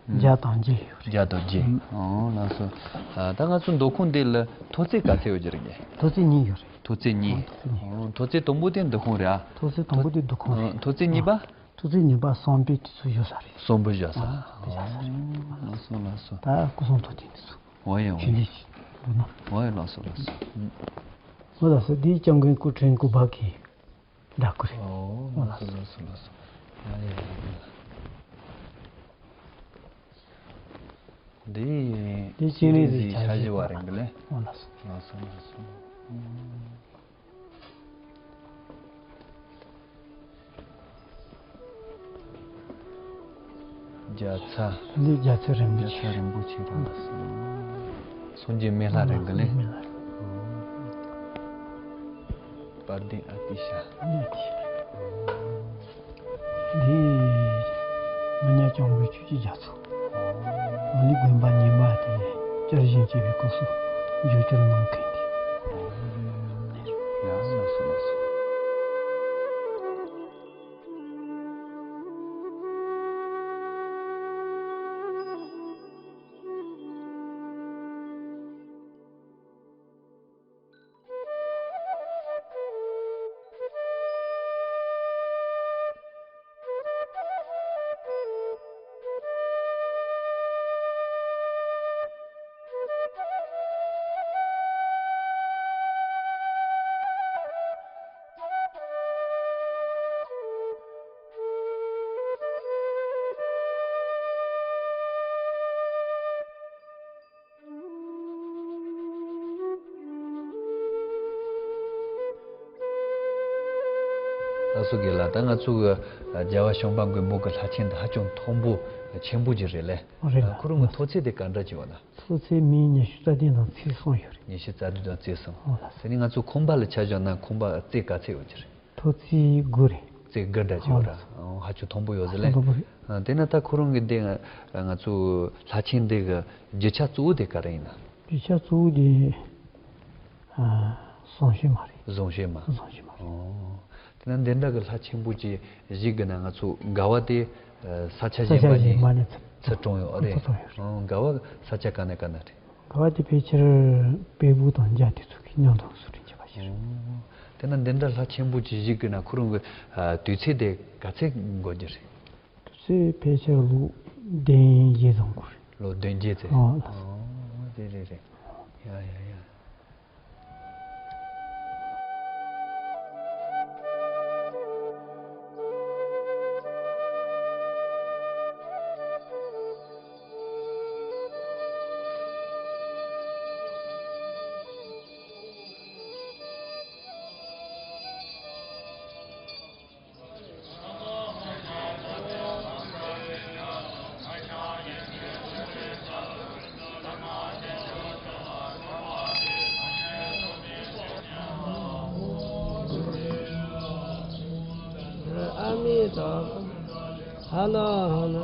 བརྒྱ་དང་བརྒྱད་ཡོད་རེད། བརྒྱ་དང་བརྒྱད། ཨོ་ལགས་སོ། ད་ང་ཚོ་འདུ་ཁང་འདི་ལ་མཐོ་ཚད་ག་ཚད་ཡོད་ཀྱི་རེད། མཐོ་ཚད་གཉིས་ཡོད་རེད། མཐོ་ཚད་གཉིས། ཨོ་མཐོ་ཚད་དང་པོ་དེ་འདུ་ཁང་རེད་ཨ། མཐོ་ཚད་དང་པོ་དེ་འདུ་ཁང་རེད། མཐོ་ཚད་གཉིས་པ། མཐོ་ཚད་གཉིས་པ་གསང་པའི་དེ་ཚོ་བཞག་ས་རེད། གསང་པ་བཞག་ས། ཨོ་དེ་བཞག་ས་རེད། ལགས་སོ་ལགས་སོ། ད་སྐུ་གསུང་ཐུགས་རྟེན་དེ་ཚོ། འོ་ཡ་འོ་ཡ། ཞུ་ལས་འདུག་ན། འོ་ཡ་ལགས་སོ་ལགས་སོ། འོ་ལགས་སོ། འདི་སྐྱབས་མགོན་སྐུ་ཕྲེང་དགུ་པ་གི་བདག་སྐུ་རེད། ཨོ་ལགས་སོ་ལགས་སོ་ལགས་སོ། ཡ་ཡ་ཡ་ཡ། འདི་འདི་སྤྱན་རས་གཟིགས་འཆར་གཞི་བ་རེད་འདི་ལས། འོ་ལགས་སོ། ལགས་སོ་ལགས་སོ། རྒྱལ་ཚ། འདི་རྒྱལ་ཚ་རིན་པོ་ཆེ། རྒྱལ་ཚ་རིན་པོ་ཆེ་དང་། སངས་རྒྱས་སྨན་བླ་རེད་འདི་ལས། སྨན་བླ། དཔལ་ལྡན་ཨ་ཏི་ཤ། ཨ་ཏི་ཤ། འདི་མི་ཉག་སྐྱབས་མགོན་ཆོས་ཀྱི་རྒྱ་མཚོ། ཨ་ནི་དགོན་པ་ཉི་མ་དེ་བསྐྱར་བཞེངས་བྱས་པའི་སྐབས་སུ་བསྒྱུར་བཅོས་གནང་མཁན་དེ། ཡ་ལགས་སོ་ལགས་སོ། ལགས་སོ་རྒན་ལགས། ད་ང་ཚོ་གི་རྒྱལ་བ་བྱམས་པ་མགོན་པོ་གི་ལྷ་ཆེན་འདི་ཧ་ཅང་མཐོན་པོ་ཆེན་པོ་ཅིག་རེད་ལེ། རེད་ལགས། ཁོ་རང་གི་མཐོ་ཚད་དེ་ག་འདྲ་ཅིག་ཡོད་ན། མཐོ་ཚད་མི་ཉི་ཤུ་རྩ་བདུན་དང་ཚེག་གསུམ་ཡོད་རེད། ཉི་ཤུ་རྩ་བདུན་དང་ཚེག་གསུམ། འོ་ལགས། དེ་ནས་ང་ཚོ་ཁང་པ་ལ་ཆ་བཞག་ན་ཁང་པ་རྩེ་ག་ཚད་ཡོད་ཀྱི་རེད། མཐོ་ཚད་དགུ་རེད། རྩེ་དགུ་འདྲ་ཅིག་ཡོད་ར། ཧ་ཅང་མཐོན་པོ་ཡོད་ཟེར་ལེ། མཐོན་པོ་རེད། ཨ། དེ་ན་ད་ཁོ་རང་གི་འདི་ང་ང་ཚོ་ལྷ་ཆེན་འདི་གི་རྒྱུ་ཆ་གཙོ་བོ་དེ་ག་རེ་ཡིན་ན། རྒྱུ་ཆ་གཙོ་བོ་དེ། ཨ། ཟོང་ཞེ་མ་རེད། ཟོང་ཞེ་མ། ཟོང་ཞེ་མ་རེད། ཨོ། དེ་ན་འདི་འདྲ་གི་ལྷ་ཆེན་པོ་ཅིག་བཞུགས་དགོས་ན་ང་ཚོ་དགའ་བ་དེ་ས་ཆ་ས་ཆ་གཞན་པ་གཞན་ནས་པ་ནས་ཚུར་ཚུར་དྲངས་ཡོད་རེད། ཚུར་དྲངས་ཡོད་རེད། ཨོ། དགའ་བ་ས་ཆ་ག་ནས་ག་ནས་རེད། དགའ་བ་དེ་ཕལ་ཆེར་དཔལ་སྦུག་དང་རྒྱ་དེ་ཚོ་གི་མཉམ་དུ་སུ་རེད་བྱེད་པ་ཞིག་རེད། ཨོ། དེ་ན་འདི་འདྲ་ལྷ་ཆེན་པོ་ཅིག་བཞུགས་དགོས་ན་ཁོ་རང་གི་ཨ་དུས་ཚོད་དེ་ག་ཚོད་འགོར་རྒྱུ་རེད། དུས་ཚོད་ཕལ་ཆེར་ལོ་བདུན་བརྒྱད་ཙམ་འགོར་རེད། ལོ་བདུན་བརྒྱད་ཙམ། ཨོ་ལགས་སོ། ཨོ་རེད་རེད་རེད། ཡ་ཡ་ཡ། ཨ་མི་ཏོ། ཧ་ན་ཧ་ན།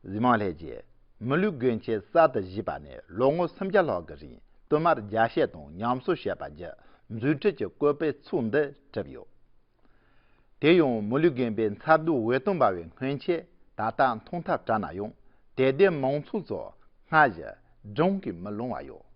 གཟིགས་མོ་ལྷན་རྒྱས། མི་ལུས་དགོན་ཆེན་གསར་དུ་བཞེངས་པ་ནས་ལོ་ངོ་སུམ་བརྒྱ་ལྷག་གི་རིང་བསྟུད་མར་རྒྱས་བཤད་དང་ཉམས་གསོ་བྱས་པ་བརྒྱུད་མཛོད་ཁྲིད་ཀྱི་བཀོད་པའི་ཚུལ་འདི་གྲུབ་ཡོད། དེ་ཡང་མི་ལུས་དགོན་པའི་མཚར་སྡུག་འོད་སྟོང་འབར་བའི་སྔོན་ཆད་ད་ལྟ་མཐོང་ཐབས་བྲལ་ན་ཡང་དད་ལྡན་མང་ཚོགས་ཚོ་སྔར་བཞིན་བགྲང་གིས་མི་ལང་བ་ཡོད།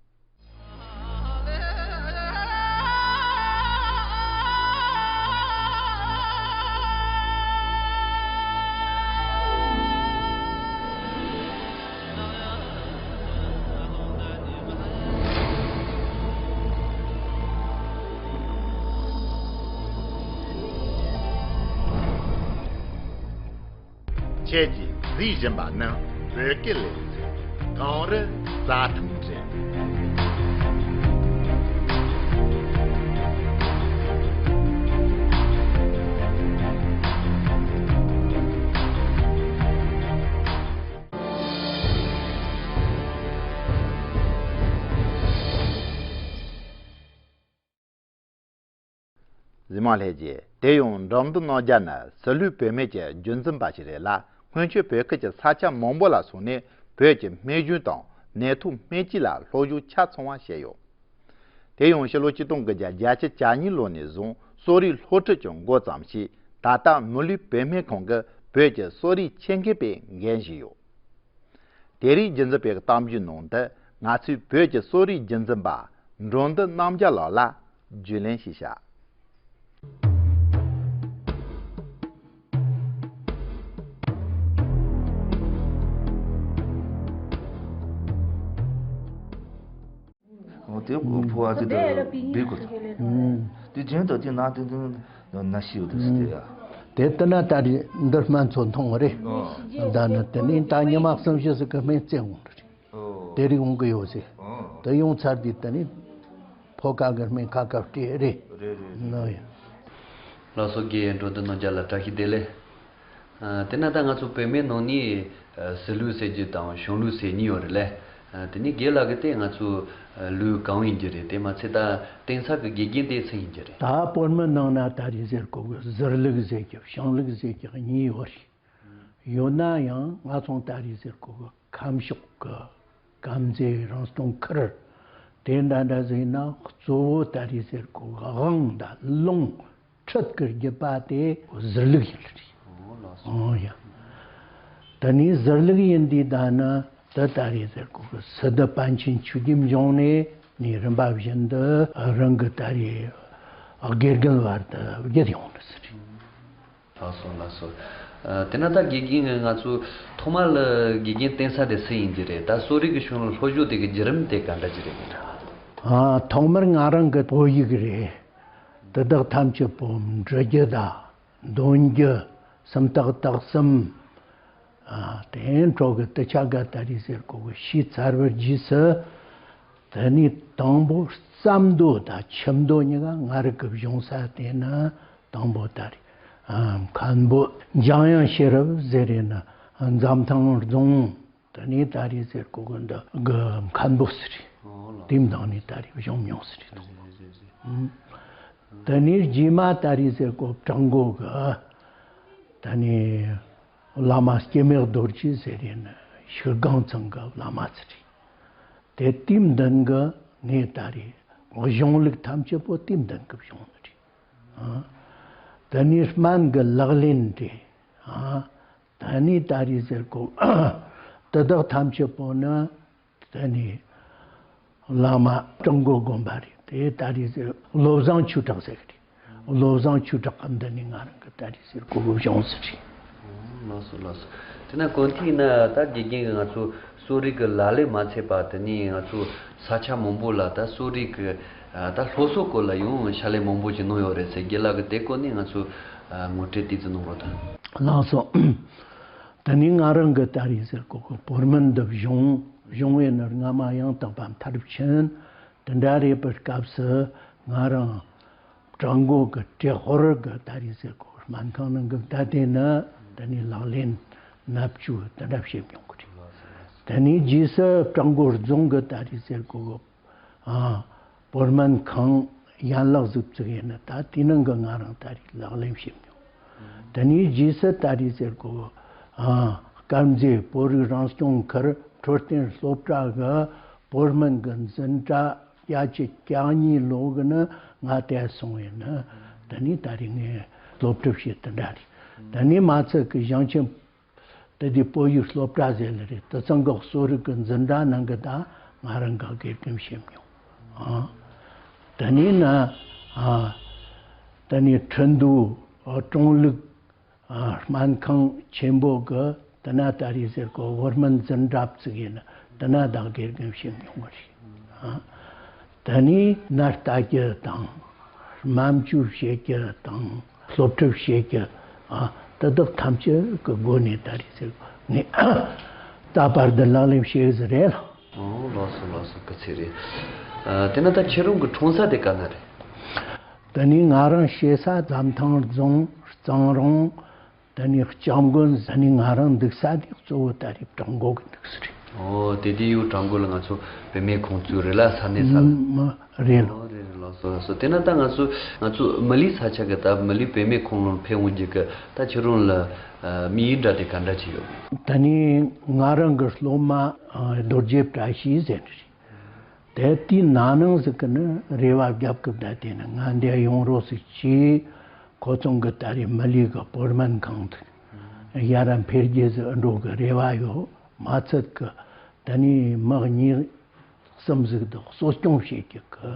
ཁྱེད་ཀྱིས་གཟིགས་བཞིན་པ་ནི་བོད་སྐད་ལེ་ཚན་གངས་རི་རྩྭ་ཐང་རེད། གཟིགས་མོ་ལྷན་རྒྱས། དེ་ཡང་འགྲོ་འདུག་གནང་རྒྱུ་ནི་སྲིད་ལུགས་བོད་སྨན་གྱི་རྒྱུན་འཛིན་པ་ཞིག་རེད་ལ། སྔོན་ཆད་བོད་ཁུལ་གྱི་ས་ཆ་མང་པོ་ལ་སོང་ནས་བོད་ཀྱི་སྨན་གཞུང་དང་ནད་ཐོག་སྨན་དཔྱད་ལ་སློབ་སྦྱོང་ཆ་ཚང་བ་བྱས་ཡོད། དེ་ཡང་ཕྱི་ལོ་ཆིག་སྟོང་དགུ་བརྒྱ་བརྒྱད་ཅུ་གྱ་གཉིས་ལོ་ནས་བཟུང་གསོ་རིག་སློབ་ཁྲིད་ཀྱི་འགོ་བརྩམས་ཤིང་། ད་ལྟ་མི་ལུས་བོད་སྨན་ཁང་གི་བོད་ཀྱི་གསོ་རིག་ཆེད་མཁས་པའི་འགན་བཞེས་ཡོད། དེ་རིང་རྒྱུན་འཛིན་པའི་གཏམ་རྒྱུད་ནང་དུ་ང་ཚོས་བོད་ཀྱི་གསོ་རིག་རྒྱུན་འཛིན་པ་འགྲོ་འདུག་རྣམ་རྒྱལ་ལགས་ལ་རྒྱུས་ལོན་ཞིག་བྱ། དེ་ཕོ་བ་དེ་དེ་ར་པི་ཉིན་བི་གོ་སུ་ཁེ་ལེ་ནོ། དེ་རྒྱུན་དུ་དེ་ན་ཏིང་ཏིང་ན་ཤི་ཡོད་དེ་སི་དེ་ཡ། དེ་ལྟ་ན་ད་རེས་འདི་སྨན་ཚོ་མཐོང་བ་རེད། ཨོ། ད་ནི་དེ་ནི་ད་ཉི་མ་གསུམ་བཞི་ཟིག་གི་སྨན་བཙལ་འོང་རེད། ཨོ། དེ་རིགས་འོང་གི་ཡོད་ཟེར། ཨོ། དེ་ཡོང་ཚར་དུས་དེ་ནི་ཕོ་ཁ་གི་སྨན་ཁ་ཁ་སྤྲད་རེད། རེད་རེད། ནོ་ཡ། ལགས་སོ། རྒན་འགྲོ་འདི་ནང་རྒྱ་ལ་བཀྲ་ཤིས་བདེ་ལེགས། ཨ། དེ་ན་ད་ང་ཚོ་བོད་སྨན་ནང་ནས་ཨ་སྲིད་ལུག་ཟེར་རྒྱུ་དང་གཞུང་ལུག་ཟེར་གཉིས་ཡོད་རེད་ལེ། ཨ། དེ་ནས་རྒན་ལགས་ཀྱིས་དེ་ང་ཚོ་ཨ་ལུག་གང་ཡིན་རྒྱུ་རེད། དེ་མ་ཚད་ད་བསྟེན་ས་གི་དགེ་རྒན་དེ་སུ་ཡིན་རྒྱུ་རེད། ད་བོད་སྨན་ནང་ན་ད་རེས་ཟེར་གོ་གི་གཟིར་ལུག་ཟེར་རྒྱུ་བྱང་ལུག་ཟེར་རྒྱུ་གཉིས་ཡོད་རེད། ཡོད་ན་ཡང་ང་ཚོ་ད་རེས་ཟེར་གོ་གི་ཁམས་ཕྱོགས་ཀྱི་དཀར་མཛེས་རང་སྐྱོང་ཁུལ་དེ་འདྲ་འདྲ་ཟིག་ན་གཙོ་བོ་ད་རེས་ཟེར་གོ་གི་དབང་དང་རླུང་ཁྲག་གི་རྒྱུད་པ་དེ་གཟིར་ལུག་ཡིན་ལ་རེད། ཨོ་ལགས་སོ། ཨོ་ཡ། ད་ནི་གཟིར་ལུག་ཡིན་དུས་ད་ནི་དེ་ད་རེས་ཟེར་གོ་གི་སི་ཏུ་པཎ་ཆེན་ཆོས་རྒྱལ་འབྱུང་གནས་ནས་རིམ་པ་བཞིན་དུ་རང་གི་ད་རེས་དགེ་རྒན་བར་དུ་བརྒྱུད་ཡོང་ནི་ཟེར་རེད། ལགས་སོ་ལགས་སོ། ཨ། དེ་ན་ད་དགེ་རྒན་ང་ཚོ་ཐོག་མ་ལ་དགེ་རྒན་བསྟེན་ས་དེ་སུ་ཡིན་གྱི་རེད། ད་གསོ་རིག་གི་གཞུང་ལ་སློབ་སྦྱོང་དེ་གི་བརྒྱུད་རིམ་དེ་ག་འདྲ་ཅིག་རེད། ཨ། ཐོག་མར་ང་རང་གི་བོད་ཡིག་རེད། དེ་དག་ཐམས་ཅད་པོ་འབྲི་རྒྱུ་དང་འདོན་རྒྱུ་སུམ་རྟགས་དག་གསུམ། ཨ། དེ་འཕྲོ་གི་དུ་ཆ་ག་ད་རེས་ཟེར་གོ་གི་ཤེས་ཚར་བའི་རྗེས་སུ། དེ་ནས་དང་པོ་བརྩམས་མདོ་དང་ཁྱིམ་མདོ་གཉིས་ཀ་ང་རང་གི་སྦྱོང་ས་དེ་ནི་དང་པོ་ད་རེས་ཨ་མཁན་པོ་འཇམ་དབྱངས་ཤེས་རབ་ཟེར་རེད་ན་འཛམ་ཐང་རྫོང་དེ་ནས་ད་རེས་ཟེར་གོ་གི་འདི་གི་མཁན་པོ་ཟེར་རེད། ཨོ་ལགས། དེའི་འདང་ནས་ད་རེས་སྦྱོང་མྱོང་ཟེར་རེད། རེད་རེད་རེད། ཨུམ། དེ་ནས་རྗེས་མ་ད་རེས་ཟེར་གོ་བྲག་འགོ་གི་དེ་ནས་བླ་མ་སྐྱེ་མེད་རྡོ་རྗེ་ཟེར་རེད་ན་ཤུལ་སྒང་ཚང་གི་བླ་མ་ཟེར་རེད། དེ་དུས་མདུན་གི་ངས་ད་རེས་གཞུང་ལུགས་ཐམས་ཅད་པོ་དུས་མདུན་གི་བྱུང་ནི་རེད། ཨ། དེ་ནས་སྨན་གི་ལག་ལེན་དེ། ཨ། དེ་ནས་ད་རེས་ཟེར་གོ། དེ་དག་ཐམས་ཅད་པོ་ནི་དེ་ནས་བླ་མ་བྲག་འགོ་དགོན་པ་རེད། དེ་ད་རེས་ཟེར་བློ་བཟང་ཆོས་གྲགས་ཟེར་གི་རེད། བློ་བཟང་ཆོས་གྲགས་གམ་དེ་ནས་ང་རང་གི་ད་རེས་ཟེར་གོ་གི་བྱུང་ཟེར་རེད། ལགས་སོ་ལགས་སོ། དེ་ན་གོ་ཐིག་ན་ད་དགེ་རྒན་གྱིས་ང་ཚོ་གསོ་རིག་གི་ལག་ལེན་མ་ཚད་པ་དེ་ནས་ང་ཚོ་ས་ཆ་མང་པོ་ལ་ད་གསོ་རིག་གི་ད་སློབ་གསོ་སྐོར་ལ་ཡང་ཕྱག་ལས་མང་པོ་ཞིག་གནང་ཡོད་རེད་ཟེར། རྒན་ལགས་ཀྱིས་དེ་སྐོར་ནས་ང་ཚོ་ངོ་སྤྲོད་ཏོག་ཙམ་གནང་རོགས་དང་། ལགས་སོ། དེ་ནས་ང་རང་གི་ད་རེས་ཟེར་གོ་གི་བོད་སྨན་འདི་བྱུང་བྱུང་བའི་ནི་སྔ་མ་ཡང་དག་པ་མཐར་ཕྱིན་དེ་འདྲ་རེད་པའི་སྐབས་སུ་ང་རང་བྲག་འགོ་གི་ཏྲེ་ཧོར་གི་ད་རེས་ཟེར་གོ་སྨན་ཁང་ནང་གི་ད་དེ་ནི་དེ་ནས་ལག་ལེན་མནབ་བཅུག་དེ་འདྲ་བྱེད་མྱོང་གི་རེད། དེ་ནས་རྗེས་སུ་བྲག་འགོ་རྫོང་གི་ད་རེས་ཟེར་གོ་གི་ཨ་བོད་སྨན་ཁང་ཡན་ལག་ཟིག་བཙུགས་ཡིན་ན་ད་དེ་ནང་གི་ང་རང་ད་རེས་ལག་ལེན་བྱེད་མྱོང་། དེ་ནས་རྗེས་སུ་ད་རེས་ཟེར་གོ་ཨ་དཀར་མཛེས་བོད་རིགས་རང་སྐྱོང་ཁུལ་འཕྲོད་བསྟེན་སློབ་གྲྭ་གི་བོད་སྨན་གི་འཛིན་གྲྭ་བརྒྱད་ཅུ་གྱ་གཉིས་ལོ་གི་ནི་ང་དེ་སོང་ཡིན་ན་དེ་ནས་ད་རེས་ངས་སློབ་ཁྲིད་བྱེད་དེ་འདྲ་རེད། དེ་ནས་མ་ཚད་གི་ཞིང་ཆེན་དེ་དུས་བོད་ཡིག་སློབ་གྲྭ་ཟེར་ལེ་རེད། དེ་ཚང་གི་གསོ་རིག་གི་འཛིན་གྲྭ་ནང་གི་ད་ང་རང་གི་དགེ་རྒན་བྱེད་མྱོང་། ཨ། དེ་ནས་ན་ཨ་དེ་ནས་ཁྲིན་ཏུའུ་ཨ་ཀྲུང་ལུགས་ཨ་སྨན་ཁང་ཆེན་པོ་གི་དེ་ན་ད་རེས་ཟེར་གོ་བོད་སྨན་འཛིན་གྲྭ་བཙུགས་ཡིན་ན་དེ་ན་ད་དགེ་རྒན་བྱེད་མྱོང་བ་རེད། ཨ། དེ་ནས་ན་ལྟ་རྒྱུ་དང་སྨན་བཅོས་བྱེད་རྒྱུ་དང་སློབ་ཁྲིད་བྱེད་རྒྱུ་ཨ་དེ་དག་ཐམས་ཅད་ཀྱི་སྒོ་ནས་ད་རེས་ཟེར་ངས་ད་བར་དུ་ལག་ལེན་བྱེད་ཟེར་རེད། ཨོ་ལགས་སོ་ལགས་སོ། སྐུ་ཚེ་རིང་། ཨ། དེ་ན་ད་ཁྱེད་རང་གི་འཁྲུངས་ས་དེ་ག་ན་རེད། དེ་ནས་ང་རང་སྐྱེས་ས་འཛམ་ཐང་རྫོང་གཙང་རོང་། དེ་ནས་སྐྱབས་མགོན་ཟེར་ནས་ང་རང་འདུག་ས་དེ་གཙོ་བོ་ད་རེས་བྲག་འགོ་གི་འདུག་ས་རེད། ཨོ་དེ་དུས་ཡོད་བྲག་འགོ་ལ་ང་ཚོ་བུད་མེད་ཁང་བཙུགས་རེད་ལ་ས་གནས་ས་ལ། ཨུམ། རེད་ལ། ཨོ་རེད་རེད། ལགས་སོ་ལགས་སོ། དེ་ན་ད་ང་ཚོ་ང་ཚོ་མི་ལི་ས་ཆ་གི་ད་མི་ལི་བུད་མེད་ཁང་ལ་ཕེབས་འོང་རྒྱུ་གི་ད་ཁྱེད་རང་ལ་དམིགས་ཡུལ་འདྲ་དེ་ག་འདྲ་ཅིག་ཡོད། དེ་ནས་ང་རང་གི་སློབ་མ་རྡོ་རྗེ་བཀྲ་ཤིས་ཟེར་ནི་རེད། དེ་དུས་ན་ནིང་ཟིག་གི་ནི་རེ་བ་རྒྱབ་གི་བསྡད་དེ་ནི་ང་འདིར་ཡོང་རོགས་ཟིག་གྱིས་ཁོ་ཚང་གི་ད་རེས་མི་ལི་གི་བོད་སྨན་ཁང་དུ་ཡར་ར་འཕེལ་རྒྱས་ཟིག་འགྲོ་གི་རེ་བ་ཡོད། མ་ཚད་གི་དེ་ནས་མི་གཉིས་གསུམ་ཟིག་དུ་གསོ་སྐྱོང་བྱེད་རྒྱུ་གི་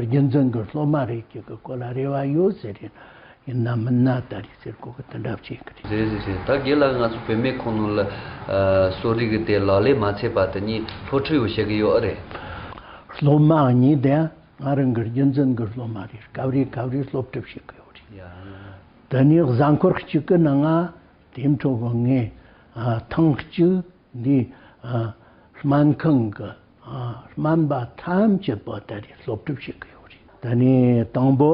རྒྱུན་འཛིན་གི་སློབ་མ་རེད་རྒྱུ་གི་སྐོར་ལ་རེ་བ་ཡོད་ཟེར་རེད། ཡིན་ན་མིན་ན་ད་རེས་ཟེར་གོ་གི་དེ་འདྲ་བྱེད་གི་རེད། རེད་རེད་རེད། ད་རྒན་ལགས་ང་ཚོ་བུད་མེད་ཁང་ནང་ལ་ཨ་གསོ་རིག་གི་དེ་ལག་ལེན་མ་ཚད་པ་དེ་གཉིས་སློབ་ཁྲིད་ཡོད་བྱེད་གི་ཡོད་ཨ་རེད། སློབ་མ་གཉིས་དེ་ང་རང་གི་རྒྱུན་འཛིན་གྱི་སློབ་མ་རེད། སྐབས་རེ་སྐབས་རེ་སློབ་ཁྲིད་བྱེད་ཀྱི་ཡོད་རེད། ཡ། དེ་ནས་གཟའ་འཁོར་གཅིག་གི་ནང་ང་དེའི་འཕྲོ་གི་ངས་ཨ་ཐེངས་གཅིག་འདི་ཨ་སྨན་ཁང་གི་ཨ་སྨན་པ་ཐམས་ཅད་པོ་ད་རེས་སློབ་ཁྲིད་བྱེད་ཀྱི་ཡོད་རེད། དེ་ནས་དང་པོ།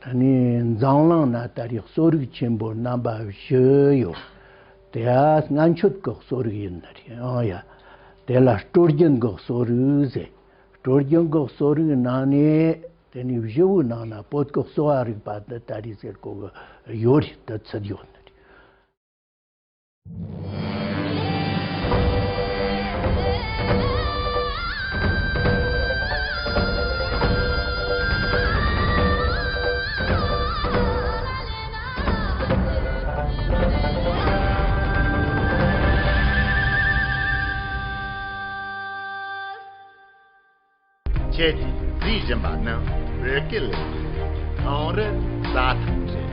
ད་ནི་འཛམ་གླིང་ན་ད་རེས་གསོ་རིག་ཆེན་པོ་རྣམ་པ་བཞི་ཡོད། དེ་ལྔ་མཆོད་ཀྱི་གསོ་རིག་ཡིན་ནི་རེད། ཨང་ཡ། དེ་ལ་སྲོལ་རྒྱུན་གྱི་གསོ་རིག་ཟེར། སྲོལ་རྒྱུན་གྱི་གསོ་རིག་ནང་ནས་དེ་ནི་བཞི་བོའི་ནང་ན་བོད་ཀྱི་གསོ་བ་རིག་པ་འདི་ད་རེས་ཟེར་གོ་གི་ཡོད་རེད། དེ་ཚུད་ཡོད་ནི་རེད། ཁྱེད་ཀྱིས་གཟིགས་བཞིན་པ་ནི་བོད་སྐད་ལས་ཁང་རི་རྩྭ་ཐང་རེད།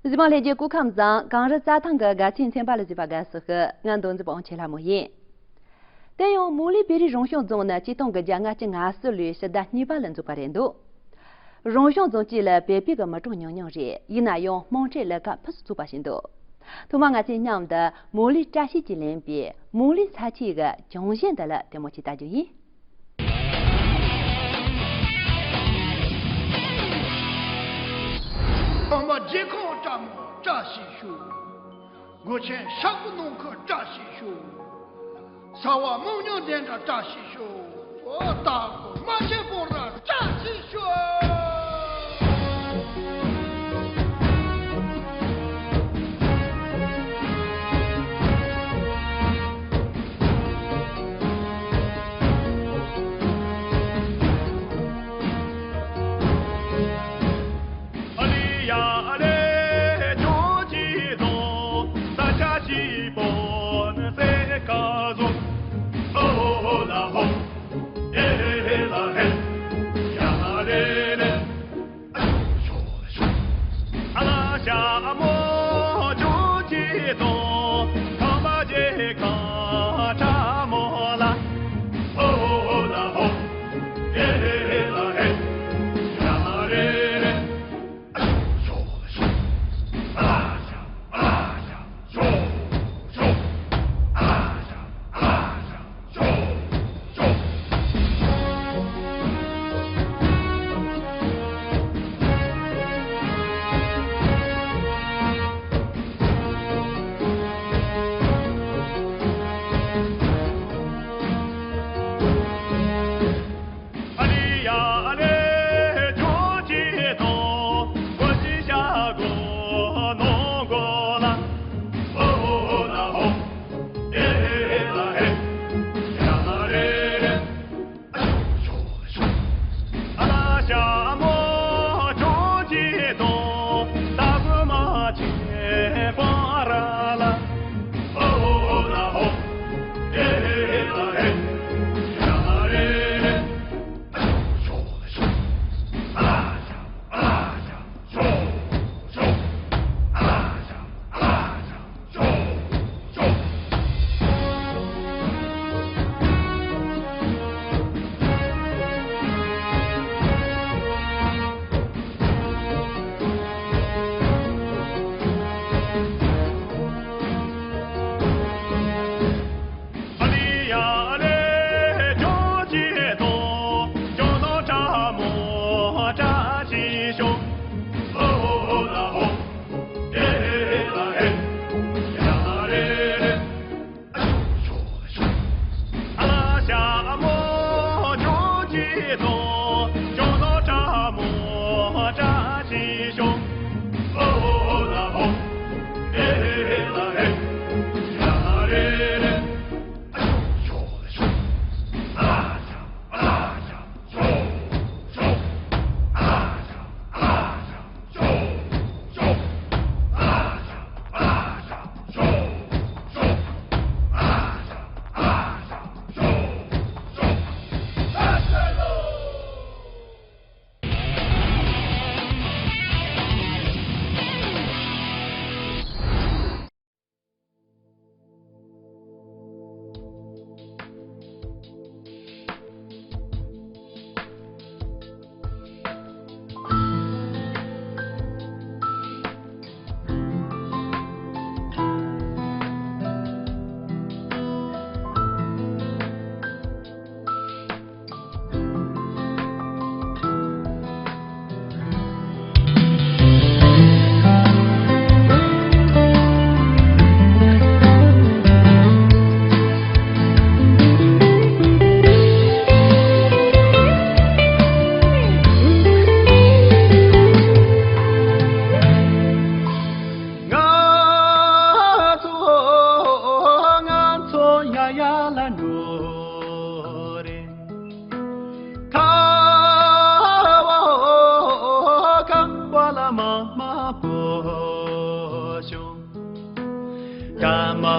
གཟིགས་མང་ལྷན་རྒྱས་སྐུ་ཁམས་བཟང་། གངས་རི་རྩྭ་ཐང་གི་དགའ་ཚལ་མཚན་པ་ལ་གཟིགས་པ་དགའ་བསུ་ཞུ། ང་མདོ་འཛིན་པ་དབང་ཆེན་ལྷ་མོ་ཡིན། དེ་ཡང་མུའུ་ལི་བེ་རི་རང་སྐྱོང་རྫོང་ནི་ཆིག་སྟོང་དགུ་བརྒྱ་ལྔ་བཅུ་ང་གསུམ་ལོའི་ཕྱི་ཟླ་གཉིས་པ་ལ་འཛུགས་པ་རེད་འདུག་རང་སྐྱོང་རྫོང་དཀྱིལ་ལ་བོད་པའི་གི་མི་གྲངས་ཉུང་ཉུང་རེད། ཡིན་ན་ཡང་དམངས་ཁྲོད་ལ་ཁ་ཕུན་སུམ་ཚོགས་པ་ཞིག་འདུག་ཐོག་མར་ང་ཚོས་མཉམ་དུ་མུའུ་ལི་བཀྲ་ཤིས་ཀྱིས་ལེན་པའི་མུའུ་ལི་ས་ཆའི་གི་བྱུང་བཞིན་དེ་ལ་ལྟད་མོ་ཅིག་ལྟ་རྒྱུ་ཡིན། ཨ་མ་རྗེ་ཁོང་བཀྲ་མོ་བཀྲ་ཤིས་ཤོག་སྒོ་ཆེན་ཤག་པོ་ནང་ཁུལ་བཀྲ་ཤིས་ཤོག་ཚ་བ་མང་ཉུང་དེ་འདྲ་བཀྲ་ཤིས་ཤོག་ཨོ་ད་གོ་མ་ཆེ་པོ་ར་བཀྲ་ཤིས་ཤོག་ཨ་ལི་ཡ་ཨ་ལེ། ཁྱོད་ཀྱི་དོན་ས་ཆ་ཞིག་པོ་ནི་སེ་ཀ་ཟོ། ཨོ་ལ་ཧོ། ཨེ་ལ་ཧེ། ཡ་ཨ་ལེ།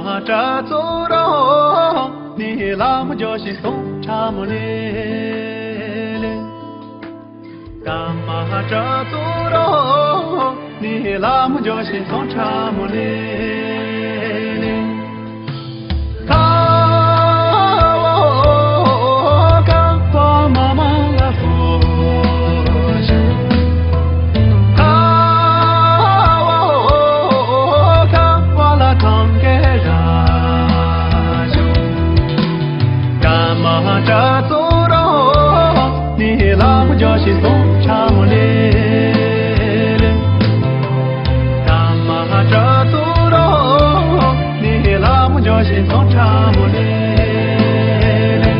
ཀརྨ་སྒྲ་ཚུར་རོ། ནི་ལམ་སྦྱོར་ཞིང་སོང་ཁྲ་མོ་ལེ་ལེ། ཀརྨ་སྒྲ་ཚུར་རོ། ནི་ལམ་སྦྱོར་ཞིང་སོང་ཁྲ་མོ་ལེ་ལེ། ཁ་བ་ཁ་བ་མ་མ་ལ་སོ་ཞིང་། ཁ་བ་ཁ་བ་ལ་ཐང་གེ་ར་ཞིང་། ཀརྨ་སྒྲ་ཚུར་རོ། ནི་ལམ་སྦྱོར་ཞིང་སོང་ཁྲ་མོ་ལེ་ལེ། ཀརྨ་སྒྲ་ཚུར་རོ། ནི་ལམ་སྦྱོར་ཞིང་སོང་ཁྲ་མོ་ལེ་ལེ།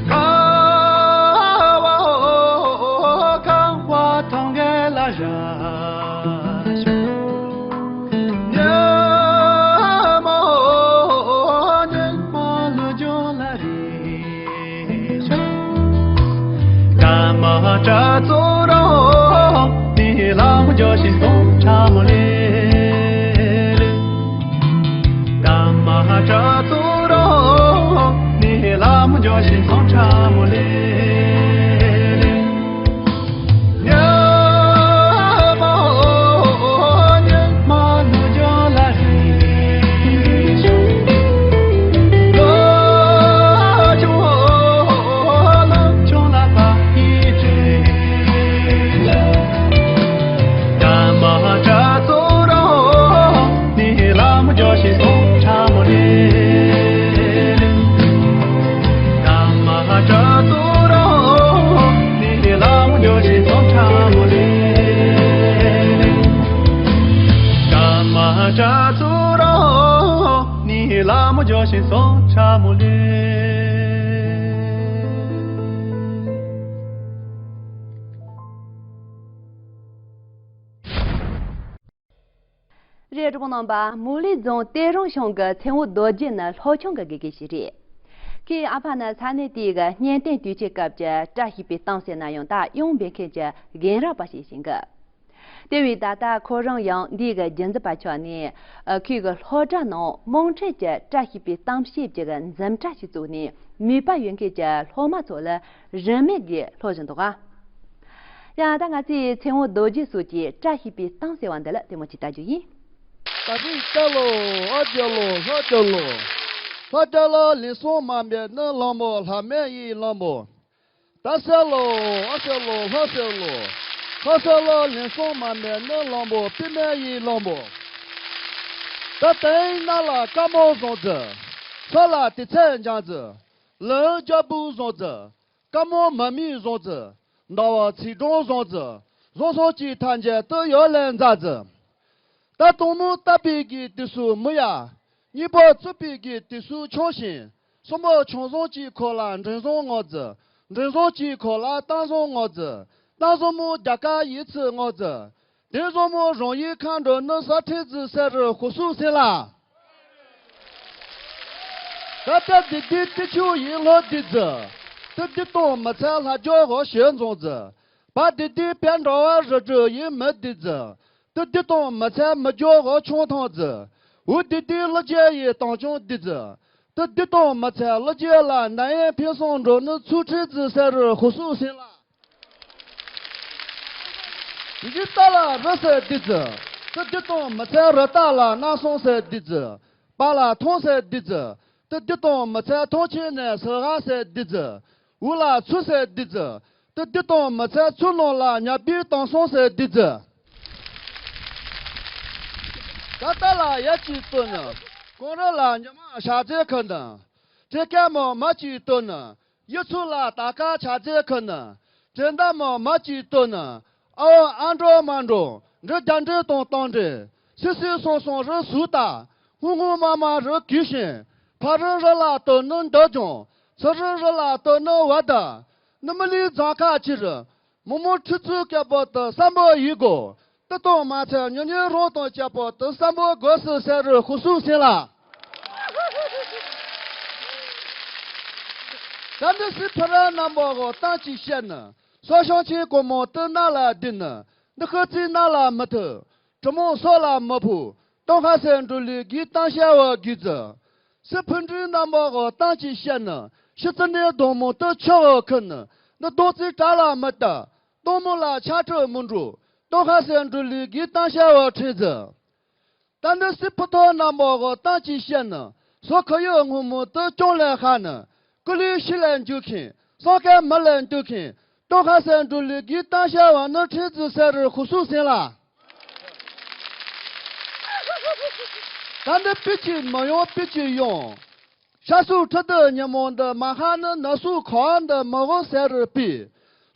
ཁ་བ་ཁ་བ་ཐང་གེ་ལ་ར་ཞོ། ཉི་མ་ཉི་མ་ལུ་ཇོ་ལ་རི་ཞོ། ཀརྨ་སྒྲ་ཚུར་རོ། ནི་ལམ་སྦྱོར་ཞིང་སོང་ཁྲ་མོ་ལེ་ལེ། ཀརྨ་སྒྲ་ཚུར་རོ། ནི་ལམ་སྦྱོར་ཞིང་སོང་ཁྲ་མོ་ལེ་ལེ། ཉི་མ་ཉི་མ་ལུ་ཇོ་ལ་རི་ཞོ། ལོ་ཆུང་ལོ་ཆུང་ལ་ཕ་ཡི་ཁྲི། ཀརྨ་སྒྲ་ཚུར་རོ། ནི་ལམ་སྦྱོར་ཞིང་སོང་ཁྲ་མོ་ལེ་ལེ། ཀརྨ་སྒྲ་ཚུར་རོ། ནི་ལམ་སྦྱོར་ཞིང་སོང་ཁྲ་མོ་ལེ་ལེ། ཀརྨ་སྒྲ་ཚུར་རོ། ནི་ལམ་སྦྱོར་ཞིང་སོང་ཁྲ་མོ་ལེ་ལེ། རེད། གྲོགས་པོ་རྣམ་པ། མུ་ལི་རྫོང་གཏེར་རོང་གཤོང་གི་མཚན་བུ་རྡོ་རྗེ་ནི་སློབ་ཆུང་གི་དགེ་རྒན་ཞིག་རེད། ཁོའི་ཨ་ཕ་ནི་ས་གནས་དེའི་གི་གཉེན་སྟོན་དུས་ཆེན་སྐབས་ཀྱི་བཀྲ་ཤིས་པའི་གཏམ་ཟེར་ན་ཡང་ད་གཡང་འབོད་མཁན་གྱི་རྒན་རབས་པ་ཞིག་ཡིན་གི། དེ་བས་ད་ལྟ་ཁོ་རང་ཡང་འདིའི་གི་རྒྱུན་འཛིན་པ་ཆགས་ནས། ཨ། ཁོའི་གི་སློབ་གྲྭ་ནང་དམངས་ཁྲོད་ཀྱི་བཀྲ་ཤིས་པའི་གཏམ་བཤད་ཀྱི་གི་འཛིན་གྲྭ་ཞིག་བཙུགས་ནས་མོས་པ་ཡོད་མཁན་གྱི་སློབ་མ་ཚོ་ལ་རིན་མེད་ཀྱིས་སློབ་བཞིན་འདུག་ག། ཡང་ད་ང་ཚོས་མཚན་བུ་རྡོ་རྗེ་སོགས་ཀྱི་བཀྲ་ཤིས་པའི་གཏམ་ཟེར་བ་འདི་ལ་ལྟད་མོ་ཅིག་ལྟ་རྒྱུ་ཡིན། ད་རིང་ལྟ་ལོ། ཨ་རྒྱ་ལོ། ལྷ་རྒྱ་ལོ། ལྷ་རྒྱ་ལ་ལེན་སོང་མ་མེད་ནི་གླང་པོ། ལྷ་མེད་ཡི་གླང་པོ། ད་སེ་ལོ། ཨ་སེ་ལོ། ལྷ་སེ་ལོ། ལྷ་སེ་ལོ་ལེན་སོང་མ་མེད་ནི་གླང་པོ། པི་མེད་ཡི་གླང་པོ། ད་དེང་ན་ལ་དཀར་མོ་བཟང་ཙི། ས་ལ་དེ་ཚེ་འཇང་ཙི། ལུང་རྒྱ་བུ་བཟང་ཙི། དཀར་མོ་མ་མི་བཟང་ཙི། ཟླ་བ་ཚེས་གྲངས་བཟང་ཙི། བཟང་སོང་ཅི་ཐ་འཇལ་དུ་ཡོད་ལས་མཛའ་ཙི། ད་དང་མོ་བཏབ་པའི་གི་དུས་སུ་མི་ཡ། གཉིས་པ་བཙུགས་པའི་གི་དུས་སུ་ཆང་ཞིང་། གསུམ་པ་ཆང་བཟང་ཅི་ཁོ་ལ་མགྲིན་བཟང་ངོ་ཙི། མགྲིན་བཟང་ཅི་ཁོ་ལ་གཏམ་བཟང་ངོ་ཙི། གཏམ་བཟང་མོ་རྒྱ་གར་ཡིག་ཚིག་ངོ་ཙི། དེ་བཟང་མོ་རང་ཡིག་ཁ་འགྲོ་ནི་ས་ཁྲི་ཙི་ཟེར་རུ་ཧུ་སུ་སེ་ལ། ད་ལྟ་དེ་དུས་དེ་ཆུ་ཡིན་ལོ་དེ་ཙི། དེ་དུས་དང་མི་ཚད་ལྷ་རྒྱལ་ཧོ་ཞེ་མཛངས་ཙི། བ་དེ་དུས་བན་འདྲ་བ་རི་གྲུ་ཡིན་མི་དེ་ཙི། དེ་དུས་དང་མི་ཚད་མི་རྒྱལ་ཧོ་ཆུང་ཐང་ཙི། འུ་དེ་དུས་ལོ་རྒྱལ་ཡི་དང་ཆུང་དེ་ཙི། དེ་དུས་དང་མི་ཚད་ལོ་རྒྱལ་ལ་ན་ཡན་ཕན་སོང་འགྲོ་ནི་ཚུ་ཁྲི་ཙི་ཟེར་རུ་ཧུ་སུ་སེ་ལ། འཇིག་རྟ་ལ་རི་ཟེར་དེ་ཙི། དེ་དུས་དང་མི་ཚད་རི་རྟ་ལ་ན་སོང་ཟེར་དེ་ཙི། པ་ལ་ཐོང་ཟེར་དེ་ཙི། དེ་དུས་དང་མི་ཚད་ཐོང་ཆེན་ནས་སི་ཧ་ཟེར་དེ་ཙི། འུ་ལ་ཚུ་ཟེར་དེ་ཙི། དེ་དུས་དང་མི་ཚད་ཚུ་ནང་ལ་ཉ་པའི་དང་སོང་ཟེར་དེ་ཙི། ད་ལྟ་ལ་ཡ་གཅིག་བཏོན་ནི། གངས་རི་ལ་ཉི་མ་ཞག་རྫས་ཁུ་ནི། བྲེ་ཀ་མོ་མ་གཅིག་བཏོན་ནི། གཡུ་ཚུ་ལ་ད་ཀ་ཆ་རྫས་ཁུ་ནི། བྲེ་མདའ་མོ་མ་གཅིག་བཏོན་ནི། ཨ་འོ་ཨ་འགྲོ་མ་འགྲོ། འབྲི་རྒྱ་འབྲི་དང་གཏམ་འབྲི། སི་སི་སོང་སོང་རི་སུ་ལྟ། སྔོན་སྔོན་མ་མ་རི་གུས་ཤིང་། ཕ་རི་རི་ལ་ལྟོས་ནི་འདོད་ཀྱང་། ཚུ་རི་རི་ལ་ལྟོས་ནི་བ་དའ། ནི་མི་ལུས་རྫོང་ཁ་ཕྱིར། མི་མོ་ཁྲི་ཚོའི་སྐད་པོ་དུ་བསམ་པོ་ཡིན་དགོས། དུ་དང་མ་ཚད་ཉོ་ཉོས་རོང་དང་བཅས་པོ་དུ་བསམ་པོ་དགོས་སུ་ཟེར་རུ་ཧུ་སུ་ཟིན་ལ། ད་འདི་སི་ཕི་ར་རྣམ་པ་གོ་གཏམ་གཅིག་བཤད་ནི། སོ་ཤང་ཆེན་གོ་མོ་དུ་ན་ལ་དི་ནི། འདི་ཤི་ཚིག་ན་ལ་མི་ཐུ། གྲི་མོ་སོ་ལ་མི་ཕུ། སྟོང་ཁ་སེ་འགྲུལ་ལི་གི་གཏམ་བཤད་བ་གི་ཙི། སི་ཕུ་འདྲུའི་རྣམ་པ་གོ་གཏམ་གཅིག་བཤད་ནི། ཤི་ཙི་ནས་སྡོང་མོ་དུ་ཆོ་བ་ཁུ་ནི། འདི་སྡོང་རྩིས་གྲ་ལ་མི་ལྟ། སྟོང་མོ་ལ་ཆ་ཁྲི་མི་འགྲོ། སྟོང་ཁ་སེ་འགྲུལ་ལི་གི་གཏམ་བཤད་བ་ཁྲི་ཙི། ད་འདི་སི་ཕུ་ཐོ་རྣམ་པ་གོ་གཏམ་གཅིག་བཤད་ནི། སོ་ཁ་ཡོད་སྔོན་མོ་དུ་ཅོང་ལས་ཧ་ནི། ཀུ་ལི་ཤི་ལས་འཇུ་ཁིན། སང་ཁའི་མི་ལས་འདུ་ཁིན། སྟོང་ཁ་སེ་འགྲུལ་ལི་གི་གཏམ་བཤད་བ་ནི་ཁྲི་ཙི་ཟེར་རུ་ཧུ་སུ་ཟིན་ལ། ད་འདི་པི་ཅི་མ་ཡོང་པི་ཅི་ཡོང་། ཤ་སུ་ཁྲི་དུ་ཉི་མོ་འདི་མ་ཧ་ནི་ན་སུ་ཁ་འདི་མི་གོ་ཟེར་རུ་པི།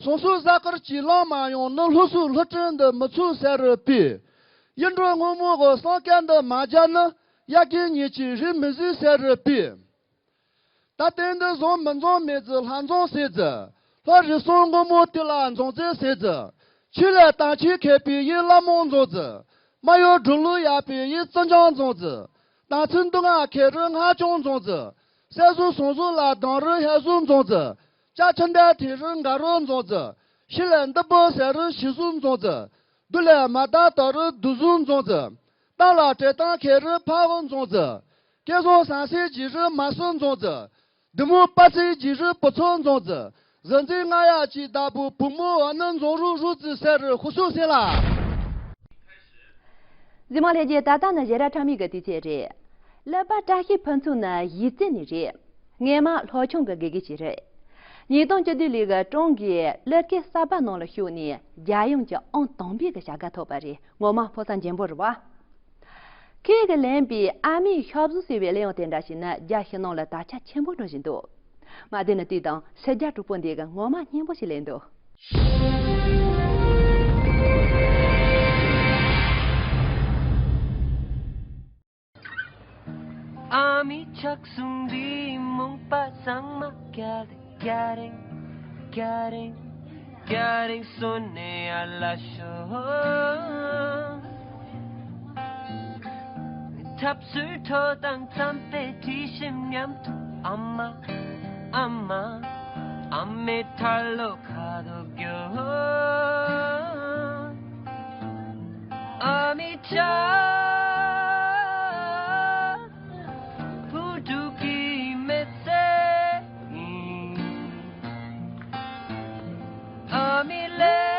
སོང་སུ་ཟ་ཀར་གྱི་ལང་མ་ཡོང་ནི་ལྷུ་སུ་ལྷུ་ཁྲིན་འདི་མི་ཚུ་ཟེར་རུ་པི། ཡིན་འགྲོ་སྔོན་མོ་གོ་སང་སྐད་འདི་མ་རྒྱ་ནི། ཡ་གི་ཉེ་ཆི་རི་མི་ཟི་ཟེར་རུ་པི། ད་ལྟའི་འདི་བཟང་མི་འཛོང་མེད་ཙི་ལྷ་འཛོང་ཟེར་ཙི། ལྷ་རི་སོང་སྔོན་མོ་དེ་ལ་འཛོང་ཙེ་ཟེར་ཙི། ཆུ་ལས་དང་ཆུ་ཁེ་པི་ཡི་ལ་མོང་འཛོང་ཙི། མ་ཡོ་འགྲོ་ལུ་ཡ་པི་ཡི་ཙི་འཇང་འཛོང་ཙི། དང་ཚུན་འདུ་ང་ཁེ་རི་ང་ཅོང་འཛོང་ཙི། སེ་ཟུ་སོང་ཟུ་ལ་དང་རི་ཧེ་ཟུ་འཛོང་ཙི། ཅ་ཆ་འདའ་ཐེ་རི་འགའ་རི་འཛོང་ཙི། ཤི་ལས་འདི་པོ་ཟེར་རི་ཤི་ཟུ་འཛོང་ཙི། དུ་ལས་མ་ད་ཏོ་རི་དུ་ཟུ་འཛོང་ཙི། ཏང་ལ་བྲེ་ཏང་ཁེ་རི་ཕ་བོ་འཛོང་ཙི། སྐལ་བཟང་སང་སེ་ཇི་རི་མ་སུ་འཛོང་ཙི། དུ་མོ་པ་ཚི་ཇི་རི་པུ་ཚོ་འཛོང་ཙི། ཟི་འཛི་ང་ཡ་ཅི་ད་བུ་བུ་མོ་བ་ནི་འཛོང་རུ་རུ་ཙི་ཟེར་རི་ཧུ་སུ་ཟེར་ལ། གཟིགས་མོ་ལྷན་རྒྱས། ད་ལྟ་ནི་ཞེ་ར་ཁྲ་མི་གི་དུས་ཚོད་རེད། ཀླད་པ་བཀྲ་ཤིས་ཕུན་ཚོགས་ནི་གཞིས་རྩེ་ནས་རེད། ངས་མ་ལྷོ་ཆུང་གི་དགེ་རྒན་ཞིག་རེད། ཉིས་སྟོང་བཅུ་བདུན་ལོའི་གི་ཀྲོང་གི་གླུ་སྐད་གསར་པ་ནང་ལ་ཞུགས་ནས་རྒྱལ་ཡོངས་ཀྱི་ཨང་དང་པའི་གི་བྱ་དགའ་ཐོབ་པ་རེད། ངོ་མ་ཕོ་གསར་འཇོན་པོ་རེད་བ། ཁོས་གི་ལེན་པའི་ཨ་མའི་ཤ་བཟོ་ཟེར་བའི་གླུ་དབྱངས་དེ་འདྲ་ཞིག་ནི་རྒྱ་ཕྱི་ནང་ལ་དར་ཁྱབ་ཆེན་པོ་འགྲོ་བཞིན་འདུག། མ་དེ་ནི་དུས་དང་ཕྱི་རྒྱལ་གྲོགས་པོ་འདི་གི་ངོ་མ་སྙན་པོ་ཞིག་ལེན་འདུག། ཨ་མའི་ཕྱག་ཟུང་འདི་མོངས་པ་ཚང་མ་རྒྱལ་རེ་རྒྱལ་རེ་རྒྱལ་རེ་རྒྱལ་རེ་སོན་ནས་ཨ་ལ་ཤོག། ཐབས་ཚུལ་ཁྲོ་དང་འཚམས་པའི་དྲི་ཞིམ་མཉམ་དུ། ཨ་མ་ཨ་མ་ཨ་མའི་ཐ་ལོ་ཁ་དོག་རྒྱོ། ཨ་མའི་ཆ་བུ་ཕྲུག་གི་མི་ཚེ་ཡིན། ཨ་མའི་ལས།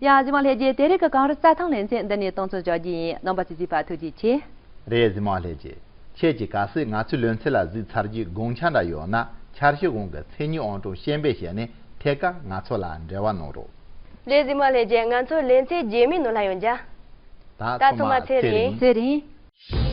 ཡ། གཟིགས་མོ་ལྷན་རྒྱས། དེ་རིང་གི་གངས་རི་རྩྭ་ཐང་ལེ་ཚན་འདི་ནས་གཏོང་ཚོད་བྱ་རྒྱུ་ཡིན། རྣམ་པ་ཚོས་གཟིགས་པ་ཐུགས་རྗེ་ཆེ། རེད། གཟིགས་མོ་ལྷན་རྒྱས། ཁྱེད་ཀྱིས་གལ་སྲིད་ང་ཚོའི་ལེ་ཚན་ལ་གཟིགས་ཚར་རྒྱུའི་དགོངས་འཆར་འདྲ་ཡོད་ན། འཆར་གཞི་གོང་གི་མཚན་ཉིད་ཨང་གྲངས་བཤད་འབེབས་བྱས་ནས་ཐད་ཀར་ང་ཚོ་ལ་འབྲེལ་བ་གནང་རོགས། ལས་རྫུན་མ་ལས་རྒྱལ། ང་ཚོ་ལེ་ཚན་རྗེས་མའི་ནང་ལ་ཡང་མཇལ། ད་ད་ཐོག་མ་ཚེ་རིང་། ཚེ་རིང་།